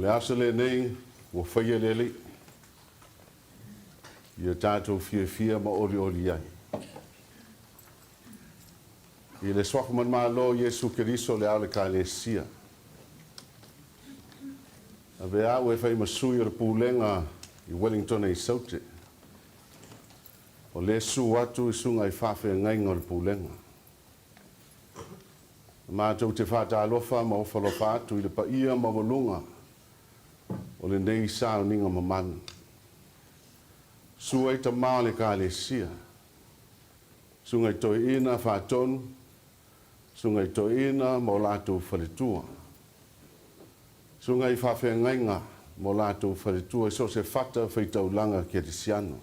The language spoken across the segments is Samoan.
le aso lenei ua faia e le Alii, ia tatou fiafia ma olioli ai. I le Suafa Manumalo o Iesu Keriso le Ao o le Ekalesia, avea au e fai ma sui o le Pulega i Wellington i Saute, o lea susu atu i susuga i faafeagaiga o le Pulega. Matou te faatalofa ma ofo alofa atu i le paia maualuga o lenei sauniga mamalu. Susu ai tama o le Ekalesia, Susuga i Toeaina Faatonu, Susuga i Toeaina ma o latou faletua, Susuga i Faafeagaiga ma o latou faletua i so o se fata faitaulaga kerisiano.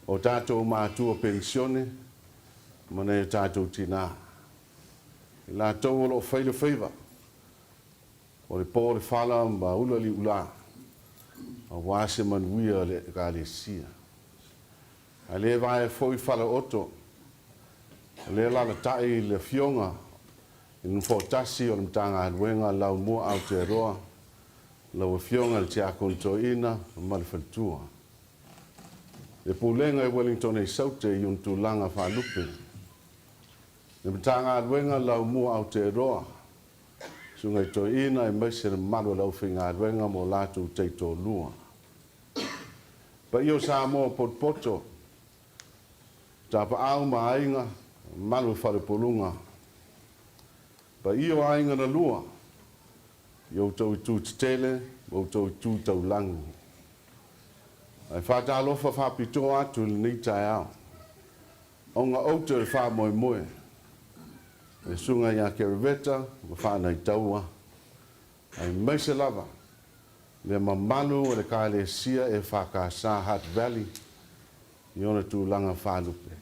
O tatou matua penisione ma nai o tatou tinā, i latou o lo o fai le faiva, o le po le fala ma ula liulā, aua se manuia o le Ekalesia. A le vaea foi falaoto, o lea lalatai i le Afioga i le Nofoa tasi o le Matagaluega Laumua Aotearoa, lau Afioga i le Tiakono Toeaina ma le Faletua. Le Pulega i Wellington i Saute i ona tulaga faalupe. Le Matagaluega Laumua Aotearoa, Susuga i Toeaina aemaise le mamalu o le aufaigaluega ma o latou taitoalua. Paia o Samoa potopoto, tapaau ma aiga, mamalu o falepoluga. Paia o aiga na lua, i outou itu tetele ma outou itu taulagi. Ae faatalofa faapitoa atu i lenei taeao, ona oute o le faamoemoe, le Susuga ia Keraveta ma Faanaitaua, aemaise lava le mamalu o le Ekalesia EFKS Hutt Valley i ona tulaga faalupe.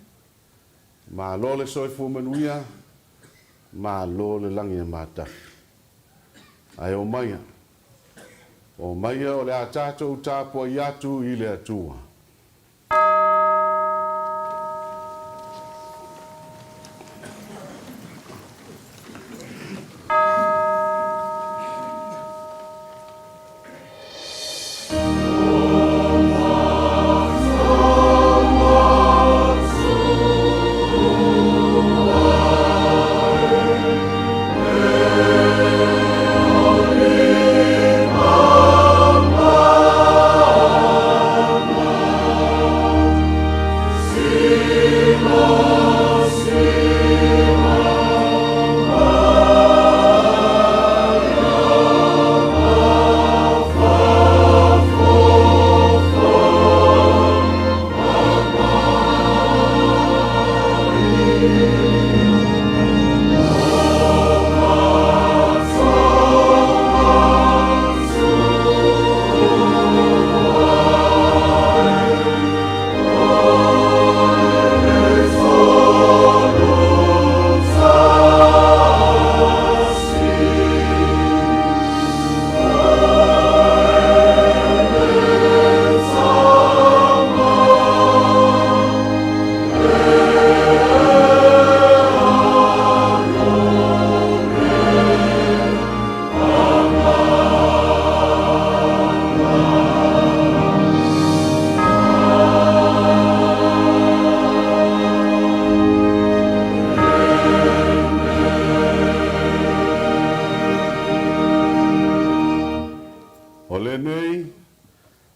Malo le soifua manuia, malo le lagi e matafi. Ae omaia, omaia o le a tatou tapuai atu i le Atua. O lenei,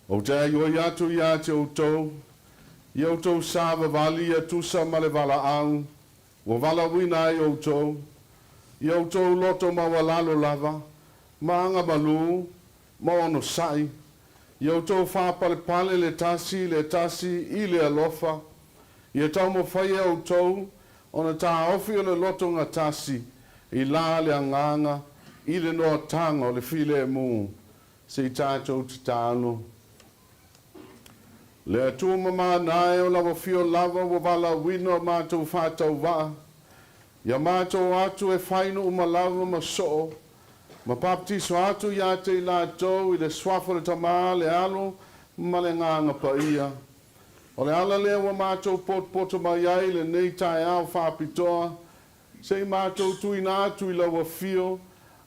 ou te aioi atu ia te outou, i outou savavali ia tusa ma le valaau ua valaauina ai outou, i outou loto maualalo lava, ma agamalu, ma onosai, ia outou faapalepale le tasi i le tasi i le alofa, ia taumafai e outou ona taofi o le loto gatasi i la le agaga i le noataga o le filemu, se i tatou tatalo. Le Atua mamana e o lau afio lava ua valaauina o matou faatauvaa, ia matou atu e fai nuu ma lava ma soo, ma baptiso atu ia te i latou i le suafa o le Tama, le Alo, ma le Agaga Paia. O le ala lea ua matou potopoto mai ai i lenei taeao faapitoa, se i matou tuuina atu i lau afio.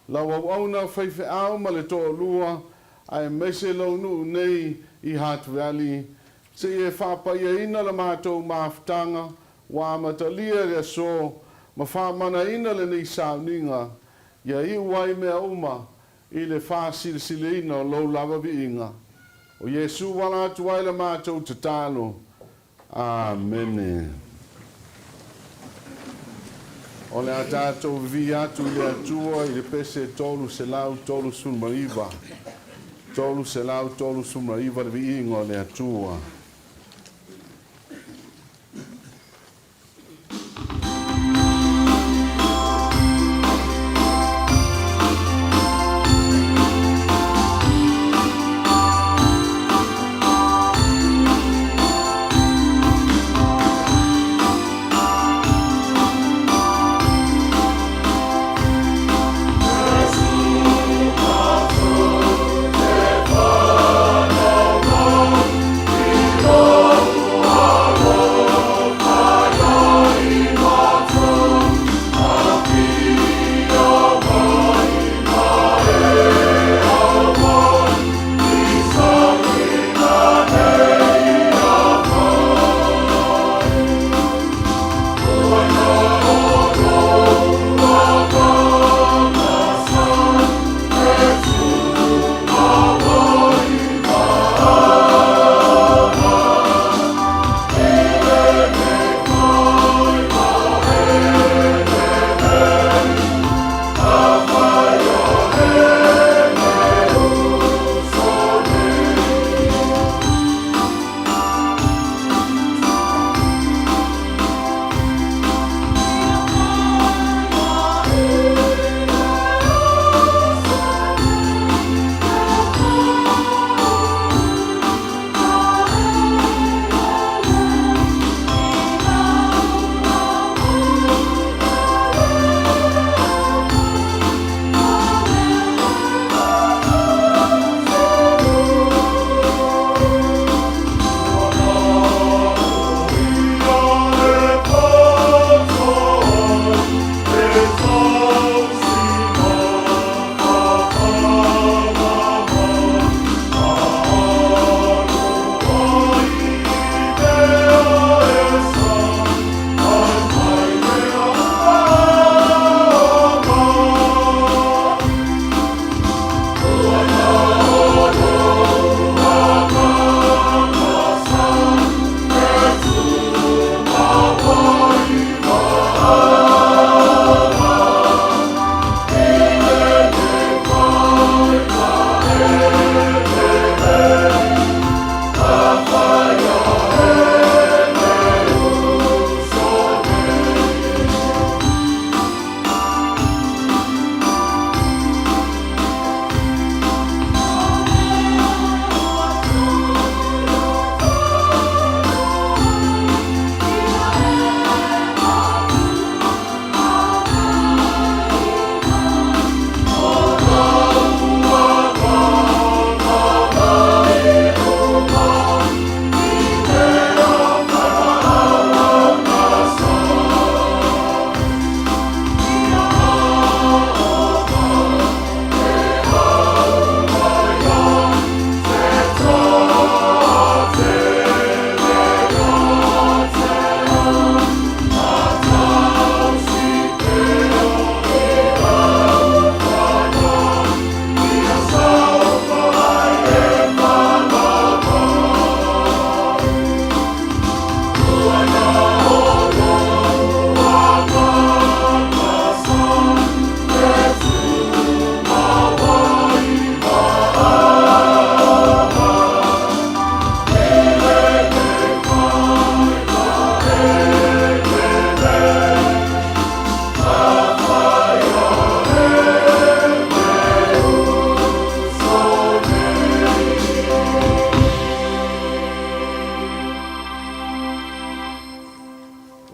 Lau auauna faifeau ma le toalua, aemaise lou nuu nei i Hutt Valley, seia e faapaiaina la matou mafutaga ua amatalia i le aso ma faamanaina lenei sauniga, ia iu ai mea uma i le faasilasilaina o lou lava viiga. O Iesu ala atu ai la matou tatalo. Amene. O le a tatou vivii atu i le Atua i le pese 339, 339 le viiga o le Atua.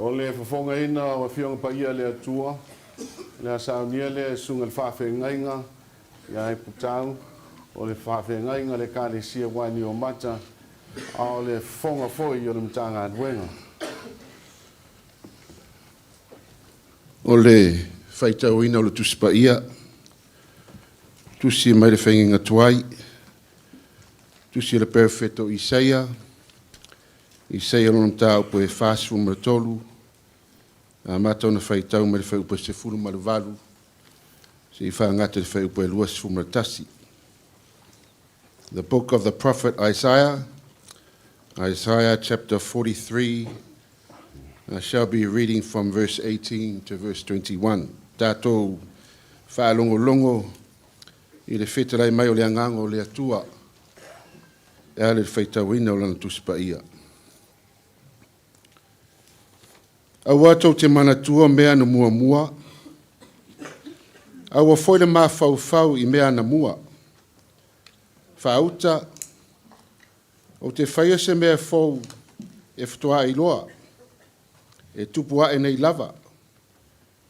O le fofogaina o Afioga Paia a le Atua, o le a saunia lea e Susuga i le Faafeagaiga ia Aiputau, o le Faafeagaiga a le Ekalesia Wainiomata, a o le fofoga foi o le Matagaluega. O le faitauina o le Tusi Paia. Tusi mai le Faigaiga Tuai, Tusi a le Perofeta o Isaia, Isaia lona mataupu e 43, amata ona faitau mai le fuaiupu e 18 seia faagata i le fuaiupu e 21. The book of the prophet Isaiah, Isaiah chapter 43, I shall be reading from verse 18 to verse 21. Tatou faalogologo i le fetalai mai o le Agaga o le Atua e ala i le faitauina o Lana Tusi Paia. Aua tou te manatua mea na muamua, aua foi le mafaufau i mea anamua. Faauta, ou te faia se mea fou e faatoa iloa, e tupu ae nei lava.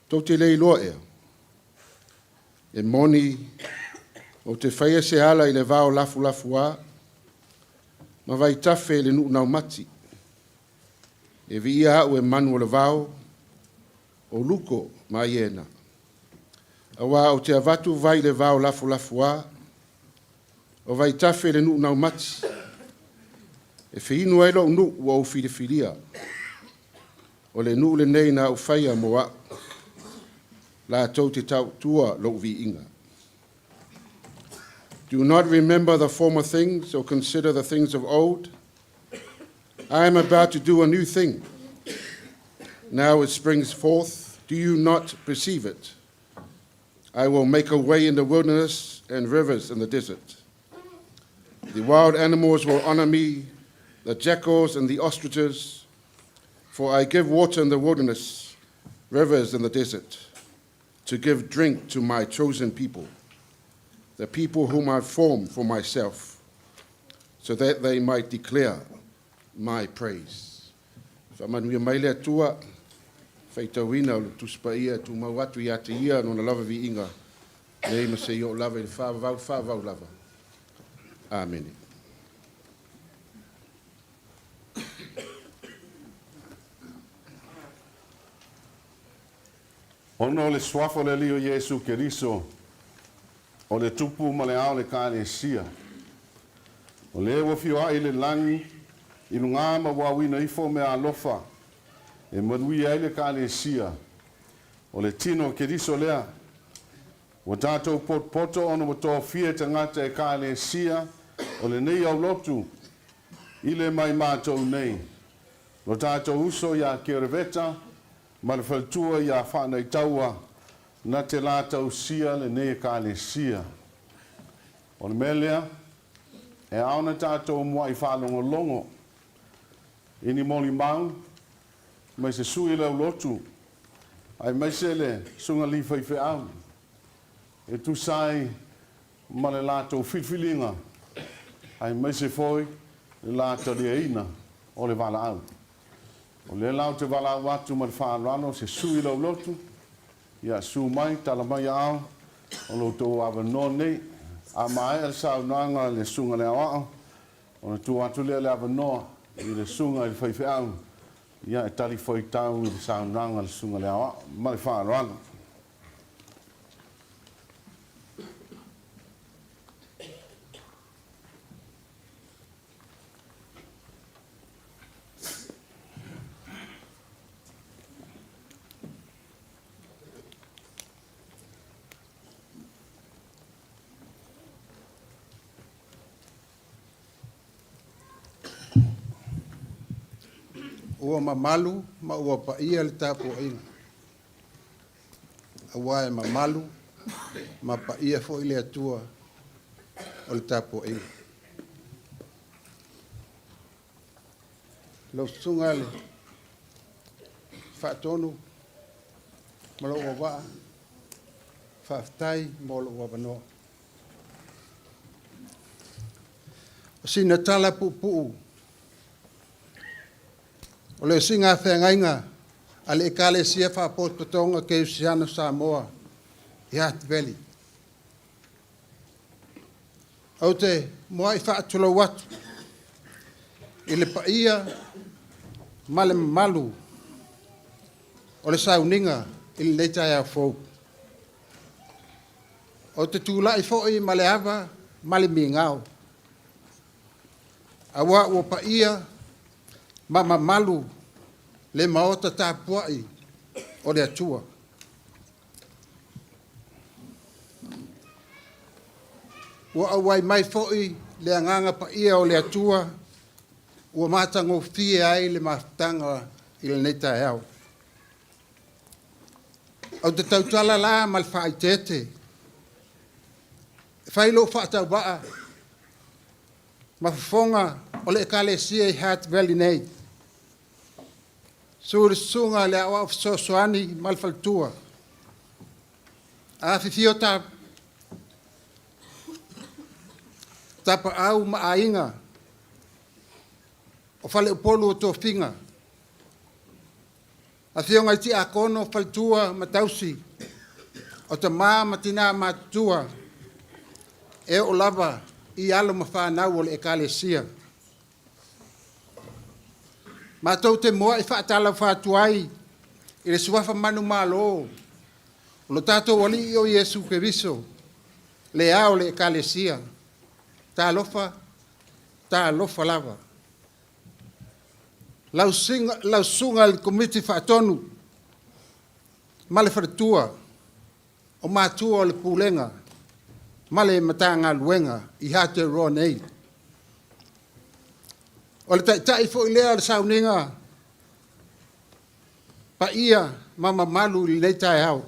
Tou te le iloa ea? E moni, ou te faia se ala i le vao lafulafuā ma vaitafe i le nuu naumati. E viia au e manu o le vao, o luko ma aiena. Aua ou te avatu vai i le vao lafulafuā, o vaitafe i le nuu naumati, e feinu ai lou nuu ua ou filifilia. O le nuu lenei na ou faia mo au, latou te tautua lou viiga. Do not remember the former things or consider the things of old. I am about to do a new thing. Now it springs forth. Do you not perceive it? I will make a way in the wilderness and rivers in the desert. The wild animals will honor me, the jackals and the ostriches, for I give water in the wilderness, rivers in the desert, to give drink to my chosen people, the people whom I formed for myself, so that they might declare my praise. Faamanuia mai le Atua, faitauina o le Tusi Paia e tumau atu ia te Ia Lona lava viiga, nei ma seia oo lava i le faavavau faavavau lava. Amene. Ona o le Suafa o le Alii o Iesu Keriso, o le Tupu ma le Ao o le Ekalesia, o le ua fioa'i i le lagi i lugā ma ua auina ifo meaalofa e manuia ai le Ekalesia, o le Tino o Keriso lea. Ua tatou potopoto ona ua tofia e tagata Ekalesia o lenei aulotu i le mai matou nei, lo tatou uso iā Keoreveta ma le faletua iā Faanaitaua na te la tausia lenei Ekalesia. O le mea lea, e ao ona tatou muai faalogologo i ni molimau mai se sui o le aulotu aemaise le Susuga Alii Faifeau e tusa ai ma le latou filifiliga aemaise foi le la taliaina o le valaau. O lea la ou te valaau atu ma le faaaloalo se sui o le aulotu, ia susu mai, tala mai aao, o lo outou avanoa nei. A maea le saunoaga a le Susuga i le Aoao, ona tuu atu lea o le avanoa i le Susuga i le Faifeau, ia e talifuaitau i le saunoaga a le Susuga i le Aoao. Ma le faaaloalo. Ua mamalu ma ua paia le tapuaiga, aua e mamalu ma paia foi le Atua o le tapuaiga. Lau Susuga i le Faatonu ma lou auvaa, faafetai mo lou avanoa. O sina tala puupuu o le siiga feagaiga a le Ekalesia Faapotopotoga Kerisiano Samoa i Hutt Valley. Ou te muai faatulou atu i le paia ma le mamalu o le sauniga i lenei taeao fou. Ou te tulai foi ma le ava ma le migao, auā ua paia ma mamalu le maota tapuai o le Atua. Ua auai mai foi le Agaga Paia o le Atua ua matagofie ai le mafutaga i lenei taeao. Ou te tautala la ma le faaeteete e fai lou faatauvaa ma fofoga o le Ekalesia i Hat Valley nei. Susu le Susuga i le Aoao Fesoasoani ma le Faletua. Afifio Tapaau ma Aiga o Faleupolu o Tofiga, Afioga i Tiakono, Faletua ma Tausi, o Tama ma Tina matutua e oo lava i alo ma fanau o le Ekalesia. Matou te muai faatalofa atu ai i le suafa manumalo o lo tatou Alii o Iesu Keriso, le Ao o le Ekalesia. Talofa, talofa lava. Lau Susuga i le Komiti Faatonu ma le Faletua o matua o le Pulega ma le Matagaluega i Aotearoa nei. O le Taitai foi lea o le sauniga paia ma mamalu i lenei taeao.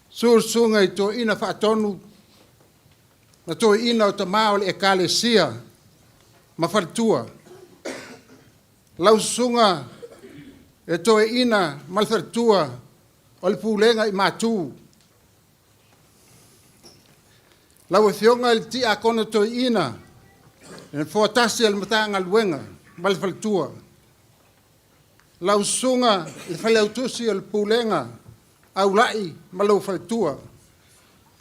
Susu le Susuga i Toeaina Faatonu ma Toeaina o Tama o le Ekalesia ma Faletua, lau Susuga i le Toeaina ma le Faletua o le Pulega i Matu, lau Afioga i le Tiakono Toeaina, le Nofoa tasi o le Matagaluega ma le Faletua, lau Susuga i le Failautusi o le Pulega Aulai ma lou Faletua,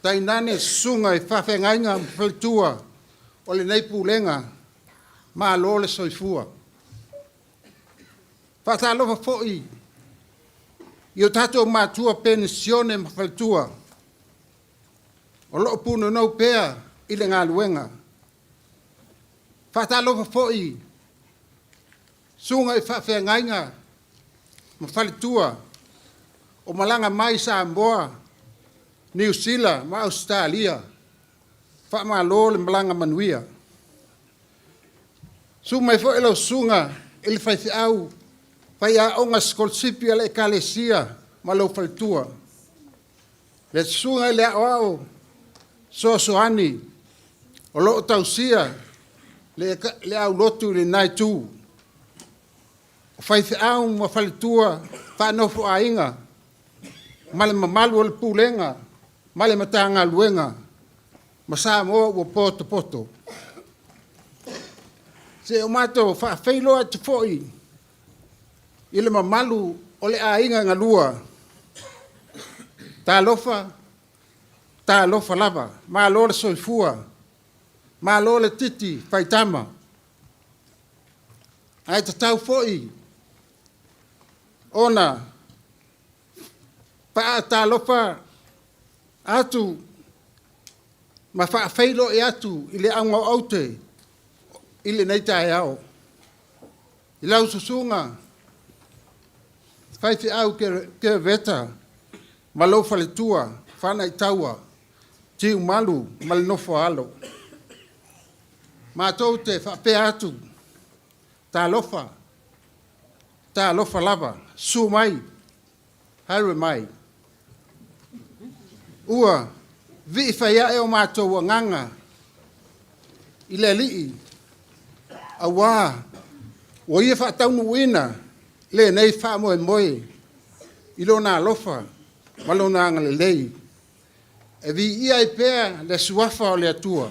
tainane Susuga i Faafeagaiga ma Faletua o lenei Pulega, malo le soifua. Faatalofa foi i o tatou matua penisione ma faletua o lo o punonou pea i le galuega. Faatalofa foi i susuga i faafeagaiga ma faletua o malaga mai Samoa, Niu Sila ma Ausetalia, faamalo le malaga manuia. Susu mai foi lau Susuga i le faifeau faiaoga sikolasipi a le Ekalesia ma lou faletua, le Susuga i le Aoao Fesoasoani o lo o tausia le aulotu i lena itu, o faifeau ma faletua faanofoaiga ma le mamalu o le Pulega ma le Matagaluega ma Samoa ua potopoto. Se i matou faafeiloai atu foi i le mamalu o le aiga galua, talofa, talofa lava, malo le soifua, malo le titi faitama. Ae tatau foi ona faatalofa atu ma faafeiloai atu i le auga o aute i lenei taeao. I lau susuga faifeau Keaveta ma lou faletua Fanaitaua Tiumalu ma le nofo a alo. Matou te faapea atu, talofa, talofa lava, susu mai, haere mai. Ua vii fai ae o matou agaga i le Alii, auā ua Ia faataunuuina lenei faamoemoe i Lona alofa ma Lona agalelei e viia ai pea le Suafa o le Atua.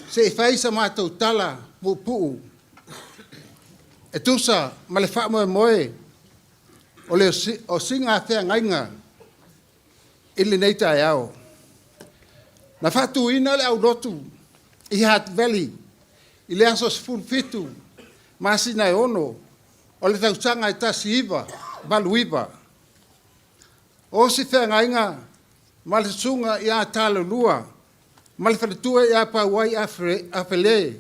Se i fai sa matou tala puupuu e tusa ma le faamoemoe o siga feagaiga i lenei taeao. Na faatuina le aulotu i Hat Valley i le aso 17 masina e 6 o le tausaga e 1989. O se feagaiga ma le susuga ia Talolua ma le faletua ia Pauai Afelē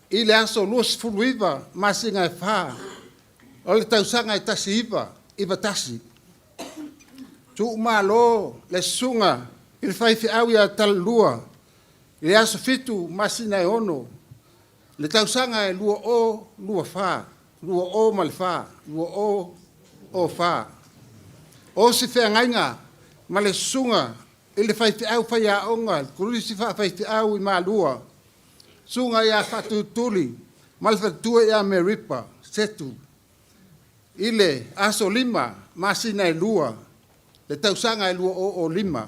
i le aso 29 masina e 4 o le tausaga e 1991. Tuumalo le susuga i le faifeau ia Talolua i le aso 7 masina e 6 le tausaga e 2024, 20 ma le 4, 2004. O se feagaiga ma le susuga i le faifeau faiaoga i le Kolisi Faafaifeau i Malua, susuga ia Faatulituli ma le faletua ia Meripa Setu i le aso 5 masina e 2 le tausaga e 2005,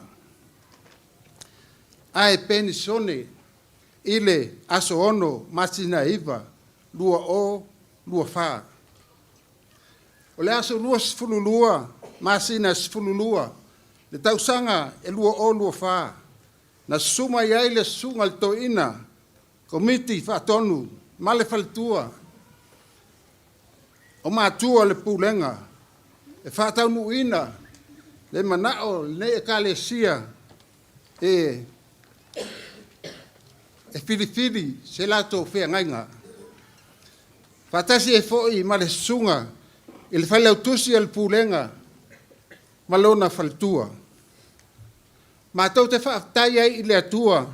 ae penisione i le aso 6 masina e 9 2024. O le aso 22 masina e 12 le tausaga e 2024, na susu mai ai le susuga i le Toeaina Komiti Faatonu ma le faletua o matua o le Pulega e faataunuuina le manao o lenei Ekalesia e filifili se latou feagaiga. Faatasi ai foi ma le susuga i le Failautusi o le Pulega ma lona faletua. Matou te faafetai ai i le Atua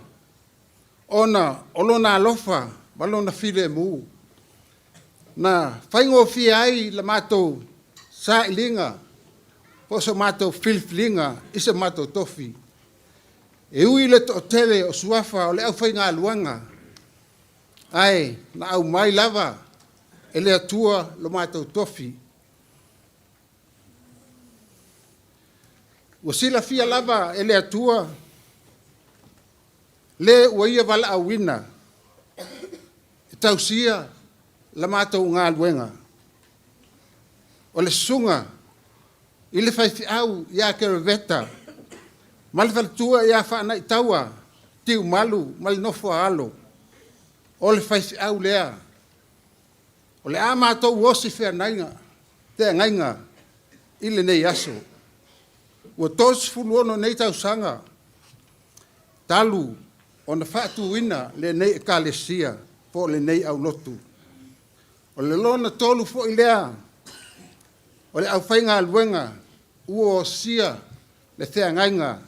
ona o Lona alofa ma Lona filemu, na faigofie ai la matou sailiga po o so matou filifiliga i so matou tofi. E ui i le toatele o suafa o le aufaigaluega, ae na aumai lava e le Atua lo matou tofi. Ua silafia lava e le Atua le ua Ia valaauina e tausia la matou galuega. O le susuga i le faifeau ia Keroveta ma le faletua ia Faanaitaua Tiumalu ma le nofo a alo, o le faifeau lea o le a matou osi feagaiga i lenei aso. Ua 36 nei tausaga talu ona faatuina lenei Ekalesia po o lenei aulotu. O le lona tolu foi lea o le aufaigaluega ua osia le feagaiga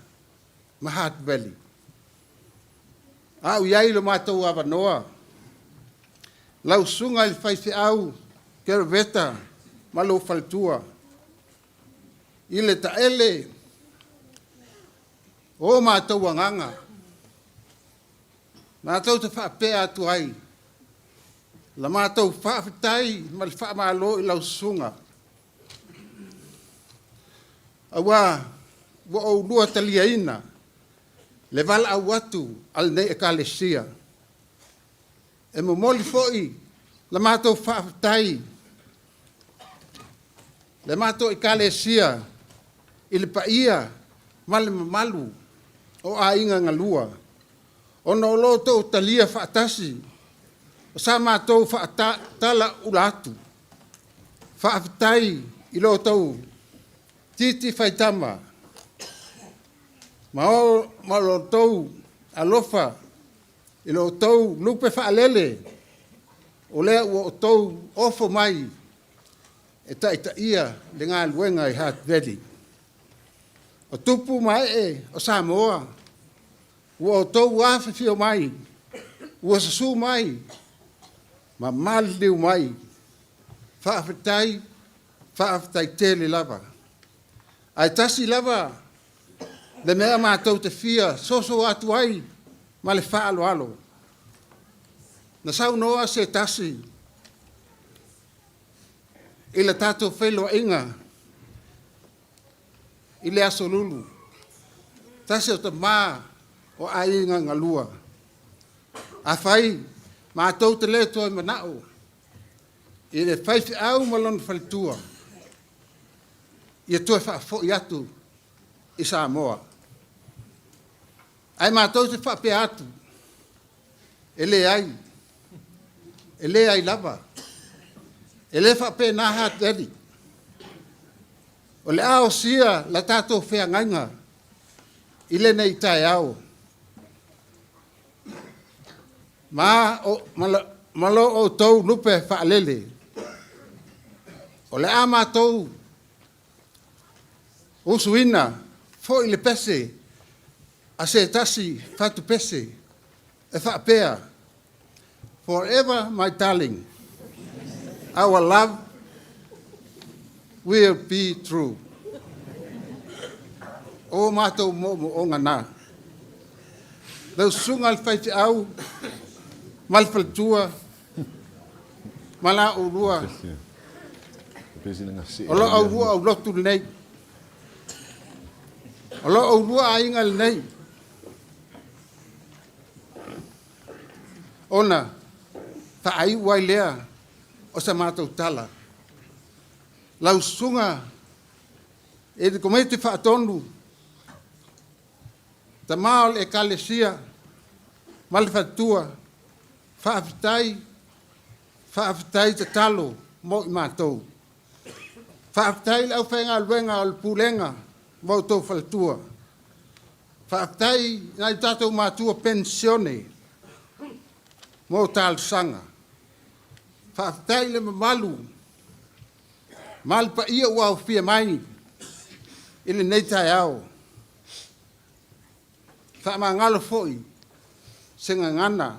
ma Hart Valley. A o i ai lo matou avanoa, lau susuga i le faifeau Keroveta ma lou faletua, i le taele o matou agaga, matou te faapea atu ai, la matou faafetai ma le faamalo i lau susuga, aua ua oulua taliaina le valaau atu a lenei Ekalesia. E momoli foi la matou faafetai le matou Ekalesia i le paia ma le mamalu o aiga galua, ona o lo outou talia faatasi o sa matou faatalaula atu. Faafetai i lo outou titi faitama ma lo outou alofa i lo outou lupe faalele, o lea ua outou ofo mai e taitaia le galuega i Hart Valley. O tupu ma ee o Samoa, ua outou afifio mai, ua susu mai ma maliliu mai. Faafetai, faafetai tele lava. Ae tasi lava le mea matou te fia soso atu ai ma le faaaloalo. Na saunoa se tasi i le tatou feiloaiga i le Aso Lulu, tasi o tama o aiga galua. Afai matou te le toe manao i le faifeau ma lona faletua, ia toe faafoi atu i Samoa. Ae matou te faapea atu, e leai, e leai lava. E le faapena Hart Valley. O le a osia la tatou feagaiga i lenei taeao. Ma, o, ma, lo, ma lo outou lupe faalele. O le a matou usuina foi le pese a se tasi fatu pese e faapea, Forever my darling, our love will be true. O matou moomooga na. Lau susuga i le faifeau ma le faletua ma la oulua, o lo aulua aulotu lenei. O lo oulua aiga lenei. Ona faaiu ai lea o sa matou tala. Lau susuga i le Komiti Faatonu, tama o le Ekalesia ma le faletua, faafetai, faafetai tatalo mo i matou. Faafetai i le aufaigaluega o le Pulega ma outou faletua. Faafetai i nai o tatou matua penisione mo talosaga. Faafetai i le mamalu ma le paia ua aofia mai i lenei taeao. Faamagalo foi se gagana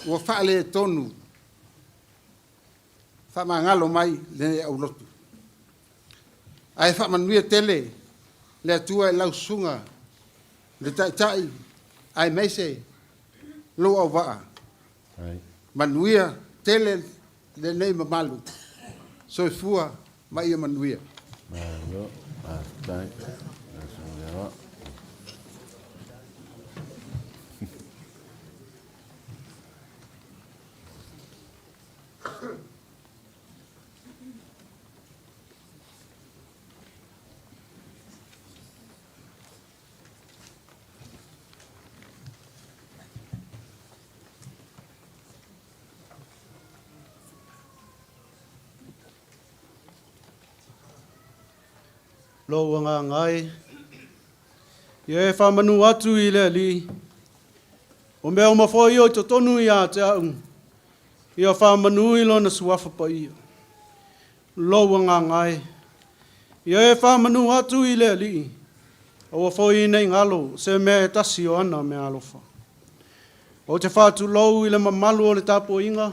ua faaletonu, faamagalo mai lenei aulotu. Ae faamanuia tele le Atua i lau susuga le Taitai aemaise lou auvaa. Manuia tele lenei mamalu. Soifua ma ia manuia. Malo, faafetai. Lou agaga e, ia e faamanu atu i le Alii, o mea uma foi o i totonu ia te au, ia faamanu i Lona Suafa Paia. Lou agaga e, ia e faamanu atu i le Alii, aua foi nei galo se mea e tasi o ana meaalofa. Ou te faatulou i le mamalu o le tapuaiga,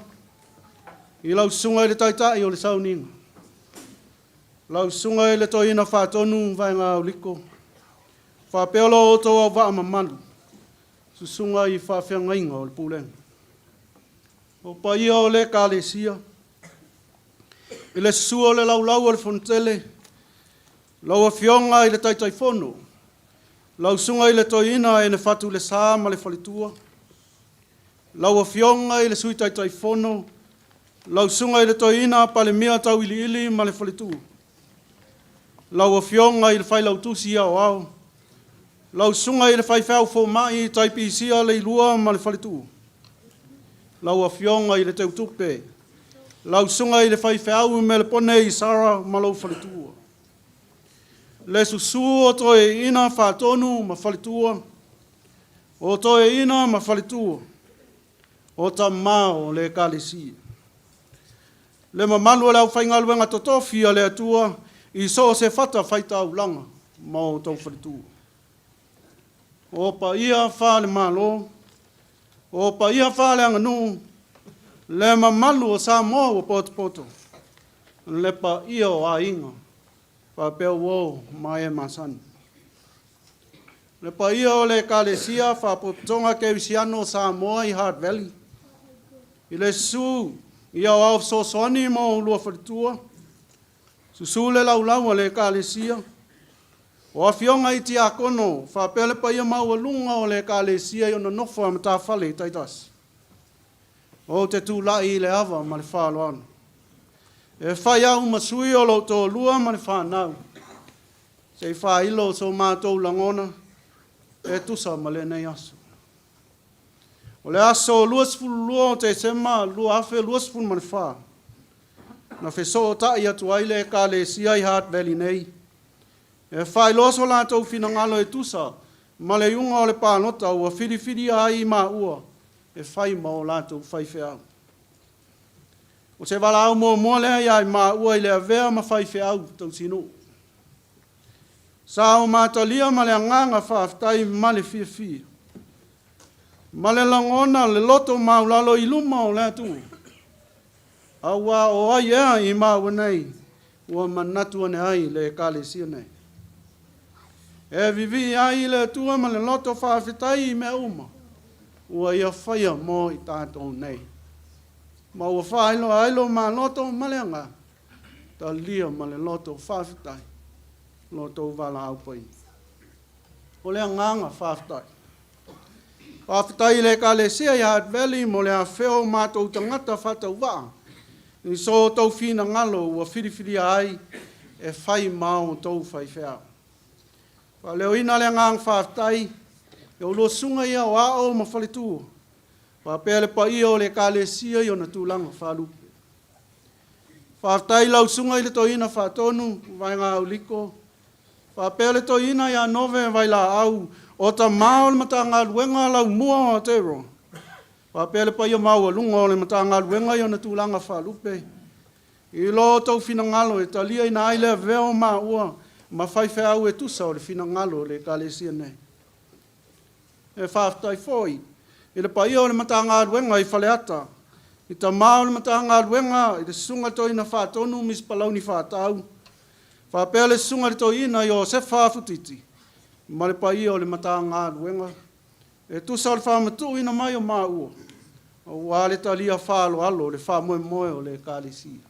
i lau susuga i le Taitai o le Sauniga, lau susuga i le Toeaina Faatonu Vaega Auliko, faapea lo outou auvaa mamalu, susuga i faafeagaiga o le Pulega. O paia o le Ekalesia, i le susu o le laulau o le Fonotele, lau Afioga i le Taitaifono, lau Susuga i le Toeaina Enefatu Lesa ma le faletua, lau Afioga i le Sui Taitaifono, lau Susuga i le Toeaina Palemia Tauiliili ma le faletua, lau Afioga i le Failautusi Aoao, lau Susuga i le Faifeau Fomai Taipisia Leilua ma le faletua, lau Afioga i le Teutupe, lau Susuga i le Faifeau Melepone Isara ma lou faletua, le susu o Toeaina Faatonu ma faletua, o Toeaina ma faletua, o tama o le Ekalesia. Le mamalu o le aufaigaluega totofi a le Atua i so o se fata faitaulaga ma outou faletua. O paia faale-Malo, o paia faaleaganuu, le mamalu o Samoa ua potopoto, le paia o aiga faapea uo ma e masani. Le paia o le Ekalesia Faapotopotoga Kerisiano o Samoa i Hart Valley, i le susu i aoao fesoasoani ma oulua faletua, susu le laulau a le Ekalesia, o afioga i tiakono faapea le paia maualuga o le Ekalesia i ona nofo a matafale taitasi. Ou te tulai i le ava ma le faaaloalo e fai au ma sui o lou toalua ma le fanau, se i faailo so matou lagona e tusa ma lenei aso. O le aso 22 o Tesema 2024, Na fesootaʻi atu ai le Ekalesia i Heart Valley nei, e faailoa so latou finagalo e tusa ma le iuga o le palota ua filifilia ai i maua e fai ma o latou faifeau. O se valaau muamua lea iā i maua i le avea ma faifeau tausinuu. Sa o matalia ma le agaga faafetai ma le fiafia, ma le lagona le loto maulalo i luma o le Atua, auā o ai ea i maua nei ua manatu ane ai le Ekalesia nei. E vivii ai i le Atua ma le loto faafetai i mea uma ua Ia faia mo i tatou nei, ma ua faailoa ai lo maloto ma le agaga talia ma le loto faafetai lo tou valaau paia. O le agaga faafetai. Faafetai i le Ekalesia i Heart Valley mo le afea o matou tagata faatauvaa i so outou finagalo ua filifilia ai e fai ma outou faifeau. Faaleoina le agaga faafetai i oulua susuga i aoao ma faletua, faapea le paia o le Ekalesia i ona tulaga faalupe. Faafetai i lau susuga i le Toeaina Faatonu, Vaega Auliko, faapea le Toeaina ia Nove Vailaau, o tama o le Matagaluega Laumua o Aotearoa, faapea le paia maualuga o le Matagaluega i ona tulaga faalupe, i lo outou finagalo e taliaina ai le avea o maua ma faifeau e tusa o le finagalo o le Ekalesia nei. E faafetai foi i le paia o le Matagaluega i Faleata, i tama o le Matagaluega i le Susuga Toeaina Faatonu Miss Palauni Faatau, faapea le Susuga i le Toeaina Iosefa Afutiti ma le paia o le Matagaluega e tusa o le faamatuuina mai o maua aua le talia faaaloalo o le faamoemoe o le Ekalesia.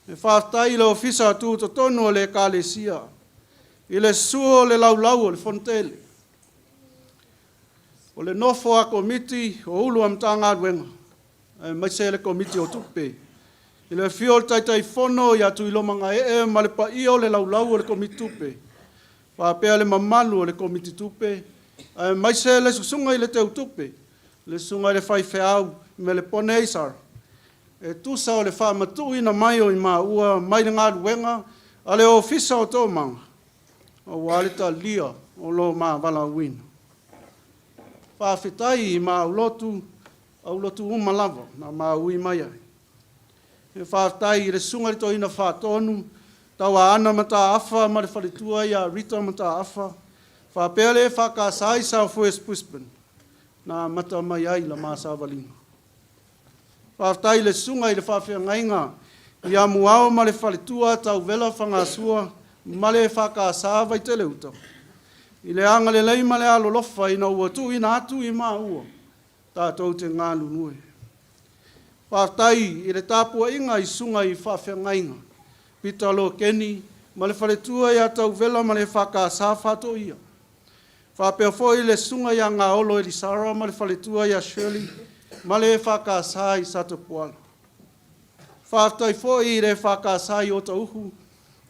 E faafetai i le Ofisa Tutotonu o le Ekalesia i le susu o le laulau o le Fonotele, o le nofo a Komiti o Ulu a Matagaluega, aemaise le Komiti o Tupe, i le afio o le Taitaifono ia Tuiloma Gaee ma le paia o le laulau o le Komiti Tupe, faapea le mamalu o le Komiti Tupe, aemaise le susuga i le Teutupe, le susuga i le Faifeau Melepone Isara, e tusa o le faamatuuina mai o i maua mai le galuega a le Ofisa o Toomaga, aua le talia o lo ma valaauina. Faafetai i ma aulotu, aulotu uma lava na ma ui mai ai. E faafetai i le Susuga i le Toeaina Faatonu, Tauaana Mataafa ma le faletua ia Rita Mataafa, faapea le EFKS i South West Brisbane, na amata mai ai la ma savaliga. Faafetai i le Susuga i le Faafeagaiga ia Muao ma le faletua Tauvela Fagasua ma le EFKS Vaiteleuta, i le agalelei ma le alolofa ina ua tuuina atu i maua tatou te galulue. Faafetai i le tapuaiga i susuga i faafeagaiga Pita Lokeni ma le faletua ia Tauvela ma le EFKS Faatoia. Faapea foi le susuga ia Gaolo Elisara ma le faletua ia Shirley ma le EFKS i Satapuala. Faafetai foi i le EFKS i Otauhu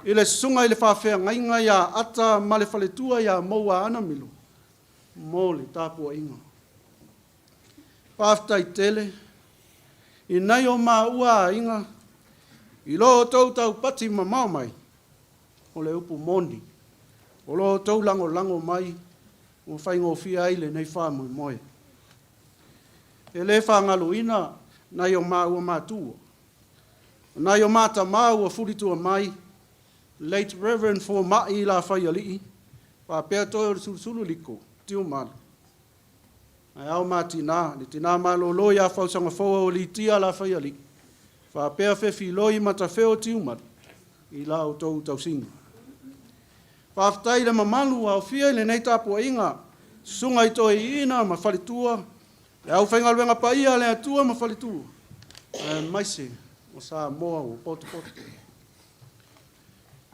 i le susuga i le faafeagaiga ia Ata ma le faletua ia Moua Anamilo mo le tapuaiga. Faafetai tele i nai o maua aiga i lo outou taupati mamao mai, o le upu moni, o lo outou lagolago mai ua faigofie ai lenei faamoemoe. E le faagaloina nai o maua matua, o nai o ma tama ua fulitua mai, Late Reverend Fomai Lafaialii, faapea toe o le Sulusulu Liko, Tiumalu, Ae ao ma tina, le tina malolo ia Fausagafou Aualiitia Lafaialii, faapea Fefiloi Matafeo Tiumalu, i la outou tausiga. Faafetai i le mamalu ua aofia i lenei tapuaiga, susuga i toeaiina ma faletua, le aufaigaluega paia a le Atua ma faletua, aemaise o Samoa ua potopoto.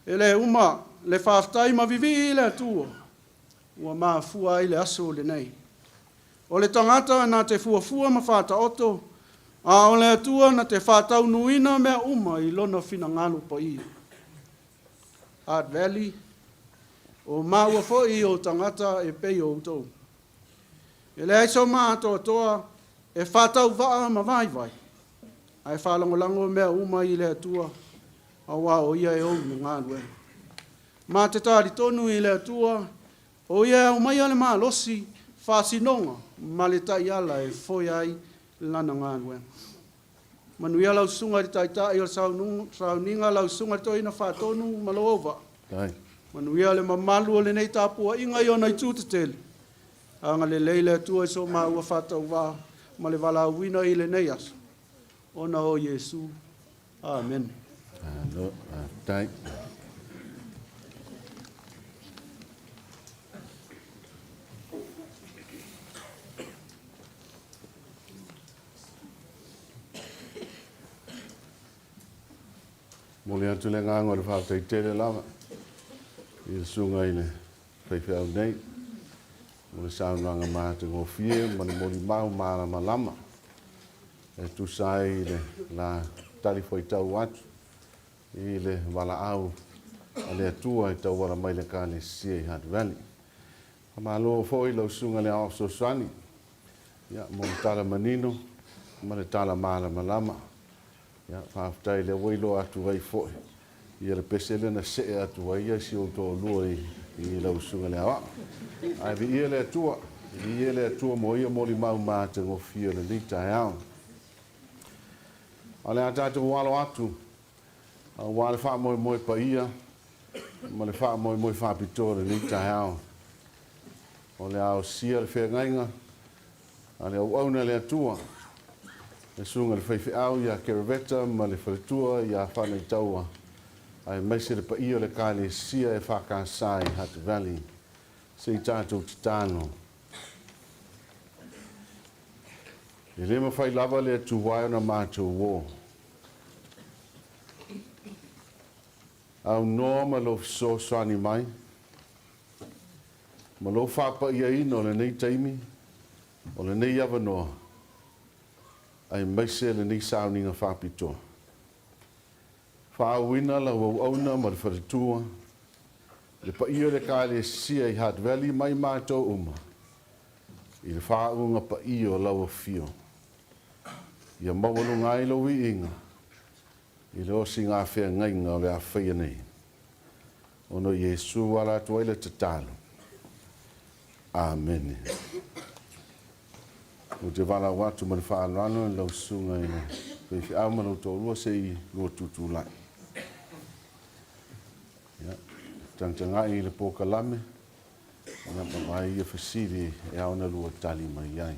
E le uma le faafetai ma vivii i le Atua ua mafua ai le aso lenei. O le tagata na te fuafua ma faataoto, a o le Atua na te faataunuuina mea uma i lona finagalo paia. Art Valley, o maua foi o tagata e pei o outou. E leai so maatoatoa e faatauvaa ma vaivai. Ae faalagolago mea uma i le Atua, auā o Ia e ou le galuega. Ma te talitonu i le Atua, o Ia e aumaia le malosi, faasinoga, ma le taiala e foe ai Lana galuega. Manuia lau Susuga i le Taitai o le Sauniga, lau Susuga i le Toeaina Faatonu ma lou auvaa. Manuia le mamalu o lenei tapuaiga i ona itu tetele. Agalelei le Atua i so maua faatauvaa ma le valaauina i lenei aso, ona o Iesu. Amene. Malo, faafetai. Momoli atu le agaga o le faafetai tele lava i le susuga i le faifeau nei mo le saunoaga matagofie ma le molimau malamalama e tusa ai le la talifuaitau atu i le valaau a le Atua e tauala mai le Ekalesia i Hutt Valley. Faamalo foi i lau Susuga i le Aoao Fesoasoani ia, mo le tala manino ma le tala malamalama. Ia, faafetai lea ua iloa atu ai foi ia le pese lea na see atu ai ia si ou toalua i, i lau Susuga i le Aoao. Ae viia le Atua, viia le Atua mo ia molimau matagofie o lenei taeao. A o le a tatou alo atu aua le faamoemoe paia ma le faamoemoe faapitoa o lenei taeao. O le a osia le feagaiga a le auauna a le Atua, le susuga i le faifeau ia Keraveta ma le faletua ia Fanaitaua, aemaise le paia o le Ekalesia EFKS i Hutt Valley. Se i tatou tatalo. E le mafai lava le Atua e ona matou o. Aunoa ma lou fesoasoani mai, ma lou faapaiaina o lenei taimi, o lenei avanoa, aemaise lenei sauniga faapitoa. Faaauina lau auauna ma le faletua, le paia o le Ekalesia i Hutt Valley ma i matou uma, i le faauuga paia o lau afio. Ia maualuga ai lou viiga i le osiga feagaiga o le a faia nei. Ona o Iesu ua ala atu ai le tatalo. Amene. Ou te valaau atu ma le faaaloalo i lau susuga i le faifeau ma lou toalua se i lua tutulai. Ia, tagatagai i le polokalame, ia ma vaai ia fesili e ao ona lua tali mai ai.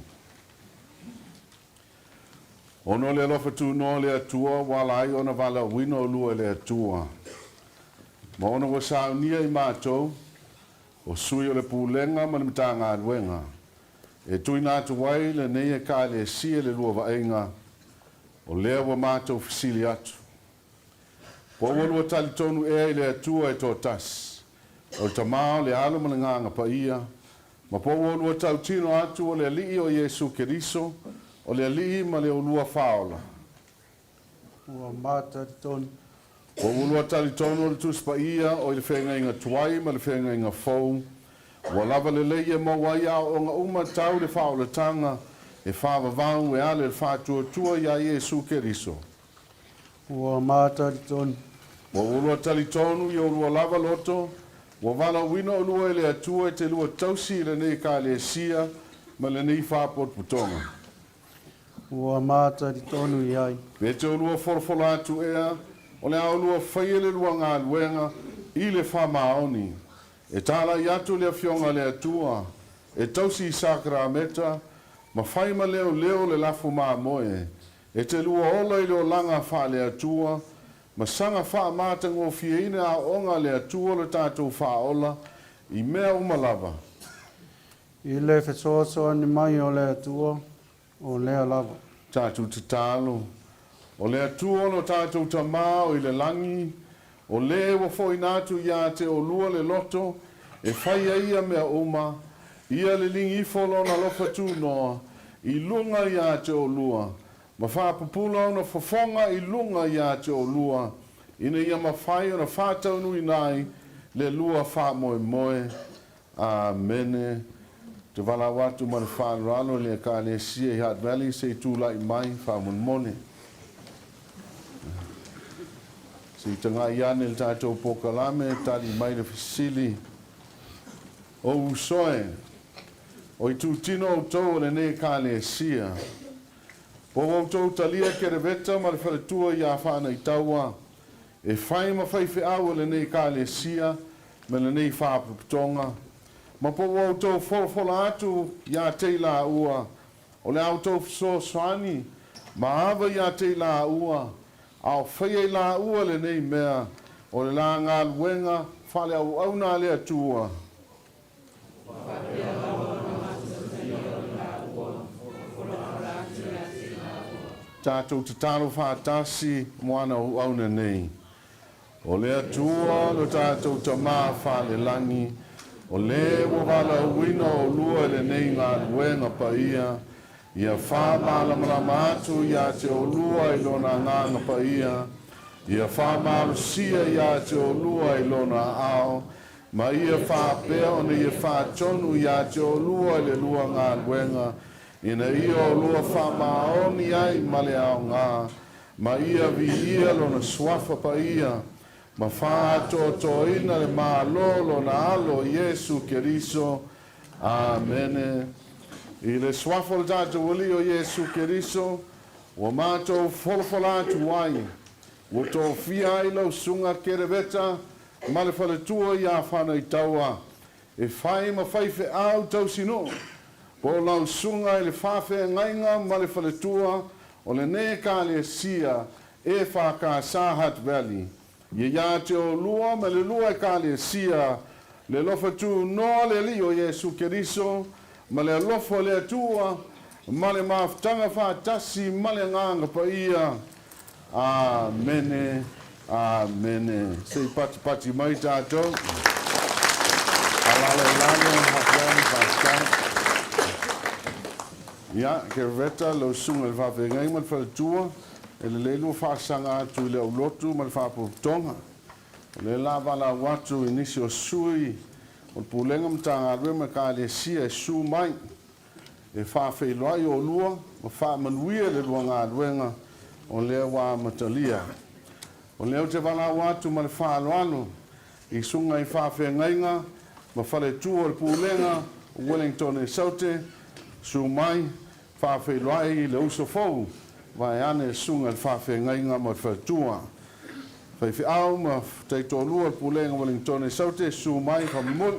Ona o le alofa tunoa o le Atua ua ala ai ona valaauina olua e le Atua, ma ona ua saunia i matou, o sui o le Pulega ma le Matagaluega, e tuuina atu ai lenei Ekalesia i le lua vaaiga, o lea ua matou fesili atu. Po ua lua talitonu ea i le Atua e toatasi, o le Tama o le Alo ma le Gagaga Paia, Ma po ua lua tautino atu o le Alii o Iesu Keriso, o le Alii ma le olua Faaola. Ua ma talitonu. Po ua lua talitonu o le Tusi Paia o i le Feagaiga Tuai ma le Feagaiga Fou, ua lava lelei e maua ai aoaoga uma tau le faaolataga e faavavau e ala i le faatuatua iā Iesu Keriso. Ua ma talitonu. Ua ulua talitonu i olua lava loto, ua valaauina olua e le Atua e te lua tausi i lenei Ekalesia ma lenei faapotopotoga. Ua ma talitonu i ai. Pe te olua folafola atu ea, o le a olua faia le lua galuega i le faamaoni, e talai atu le Afioga a le Atua, e tausi i Sakarameta, ma fai ma leoleo le lafo mamoe, E te lua ola i le olaga faale-Atua, ma saga faamatagofieina aoaoga a le Atua lo tatou faaola i mea uma lava. I le fesoasoani mai o le Atua, o lea lava. Tatou tatalo, O le Atua lo tatou Tama o i le lagi, o le ua foina atu ia te olua le loto e fai ai ia mea uma, ia liligi ifo lona alofa tunoa i luga ia te olua, ma faapupula ona fofoga i luga ia te olua, ina ia mafai ona faataunuuina ai le lua faamoemoe. Amene. Ou te valaau atu ma le faaaloalo i le Ekalesia i Hutt Valley se i tulai mai faamolemole. Se i tagai ane i le tatou polokalame, tali mai le fesili, O uso e, o itutino outou o lenei Ekalesia, po ua outou talia Kereveta ma le faletua iā Faanaitaua e fai ma faifeau o lenei Ekalesia ma lenei Faapotopotoga, ma po ua outou folafola atu iā te i laua o le a outou fesoasoani ma ava iā te i laua, a o faia i laua lenei mea o le la galuega faaleauauna a le Atua. Faapea lava ona matou talia o i laua, folafola atu ia te i laua. Tatou tatalo faatasi mo ana auauna nei. O le Atua lo tatou Tama falelagi, o le ua valaauina oulua i lenei galuega paia, ia faamalamalama atu ia te oulua i Lona Agaga Paia, ia faamalosia ia te oulua i Lona aao, ma ia faapea ona ia faatonu ia te oulua i le lua galuega, ina ia oulua faamaoni ai ma le aoga, ma ia viia Lona Suafa Paia, ma faaatoatoaina le Malo Lona Alo Iesu Keriso. Amene. I le Suafa o le tatou Alii o Iesu Keriso, ua matou folafola atu ai, ua tofia ai lau Susuga Kereveta ma le faletua iā Fanaitaua, e fai ma faifeau tausinuu, po o lau susuga i le faafeagaiga ma le faletua o lenei Ekalesia EFKS Hutt Valley. Ia ia te oulua ma le lua Ekalesia le alofa tunoa le Alii o Iesu Keriso ma le alofa o le Atua ma le mafutaga faatasi ma le Agaga Paia. Amene. Amene. Se i patipati mai tatou. Alalo i lalo, Haflong, faafetai. Ia, Kereveta, lau susuga i le faafeagaiga ma le faletua, e lelei lua faasaga atu i le aulotu ma le faapotopotoga. O lea la valaau atu i nisi o sui o le Pulega Matagaluega ma Ekalesia e susu mai e faafeiloai oulua ma faamanuia le lua galuega o lea ua amatalia. O lea ou te valaau atu ma le faaaloalo i susuga i faafeagaiga ma faletua o le Pulega o Wellington e Saute, susu mai, faafeiloai i le uso fou vaeane le susuga i le faafeagaiga ma le faletua. Faifeau ma taitoalua o le Pulega o Wellington e Saute, susu mai, faamolemole.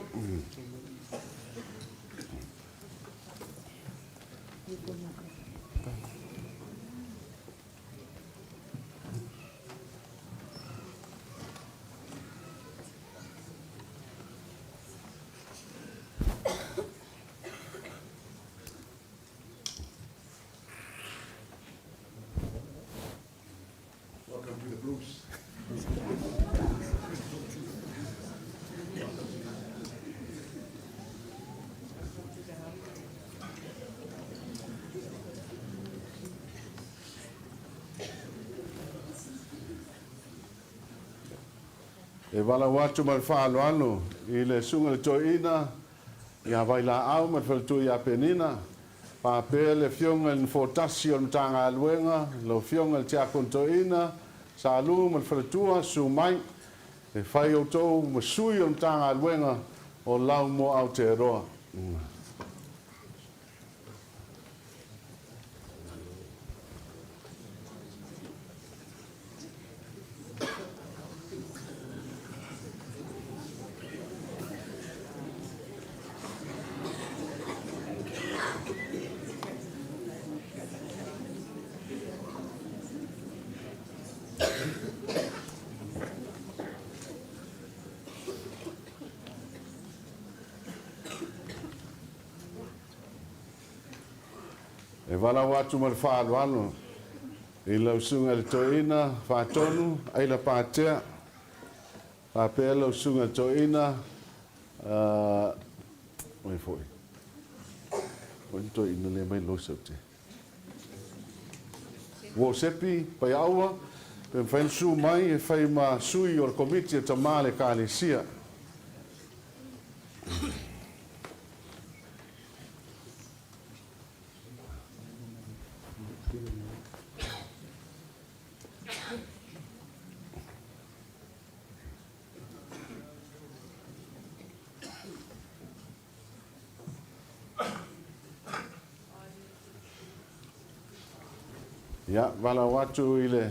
Welcome to the Blues. E valaau atu ma le faaaloalo i le Susuga i le Toeaina ia Vailaau ma le Faletua ia Penina, faapea le Afioga i le Nofoa Tasi o le Matagaluega, lau Afioga i le Tiakono Toeaina, Sa Lu ma le Faletua, susu mai e fai outou ma sui o le Matagaluega o Lau mo Aotearoa. E valaau atu ma le faaaloalo i lau Susuga i le Toeaina Faatonu Aila Patea, faapea lau Susuga i le Toeaina oi foi, oi le Toeaina lea mai Loisaute, Uosepi Paiaua, pe mafai ona susu mai e fai ma sui o le Komiti o Tama a le Ekalesia. Ia, valaau atu i le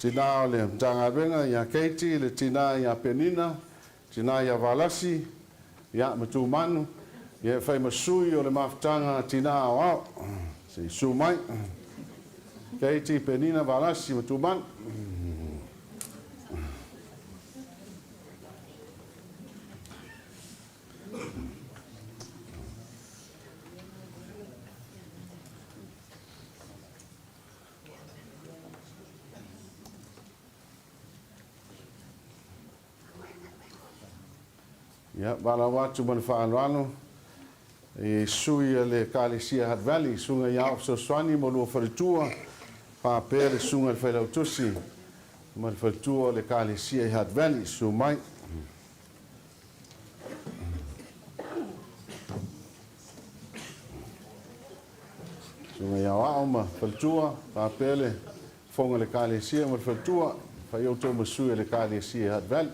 tinā o le Matagaluega ia Katie, le tinā ia Penina, tinā ia Valasi, ia, ma Tumanu, ia e fai ma sui o le mafutaga a tinā aoao. Se i susu mai. Katie, Penina, Valasi ma Tumanu. Ia, valaau atu ma le faaaloalo i sui a le Ekalesia Hutt Valley, Susuga ia Ao Fesoasoani ma lua faletua, faapea le Susuga i le Failautusi ma le faletua o le Ekalesia i Hutt Valley. Susu mai. Susuga i Aoao ma faletua, faapea le fofoga o le Ekalesia ma le faletua, fai outou ma sui o le Ekalesia i Hutt Valley.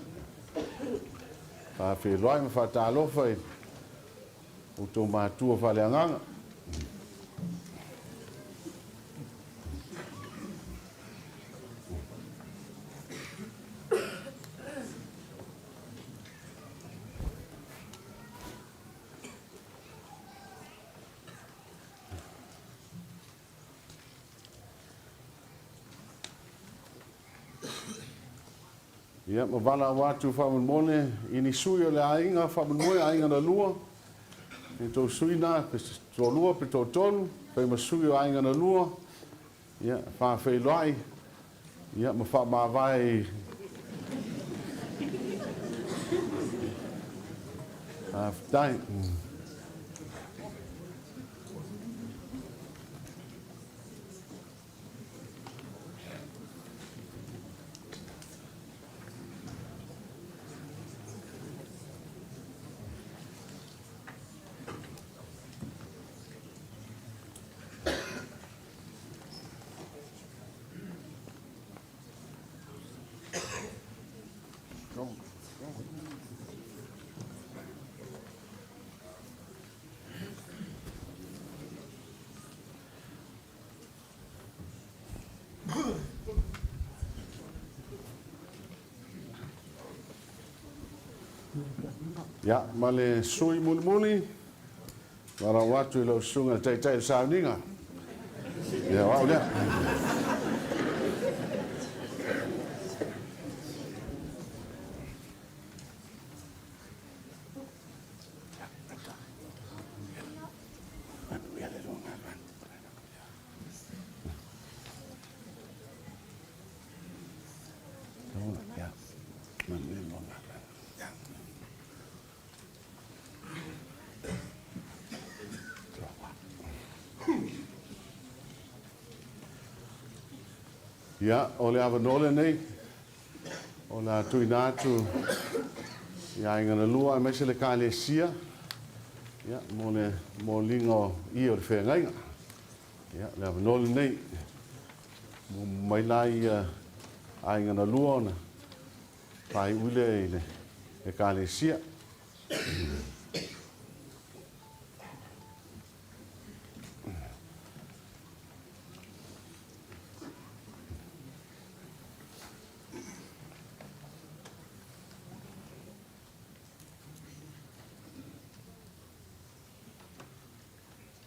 Faafeiloai ma faatalofa i outou matua faaleagaga. Ia, ma valaau atu faamolemole i ni sui o le aiga, faamolemole aiga na lua, i tou sui na, pe toalua pe toatolu, fai ma sui o aiga na lua, ia, faafeiloai, ia, ma faamavae i Faafetai. Ia, ma le sui mulimuli, valaau atu i lau susuga i le Taitai o le Sauniga. Ia, o au lea. Ia, o le avanoa lenei, o le a tuuina atu i aiga na lua aemaise le Ekalesia, ia, mo le moliga o ie o le feagaiga. Ia, le avanoa lenei, muamua mai la ia aiga na lua ona faaiu lea i le Ekalesia.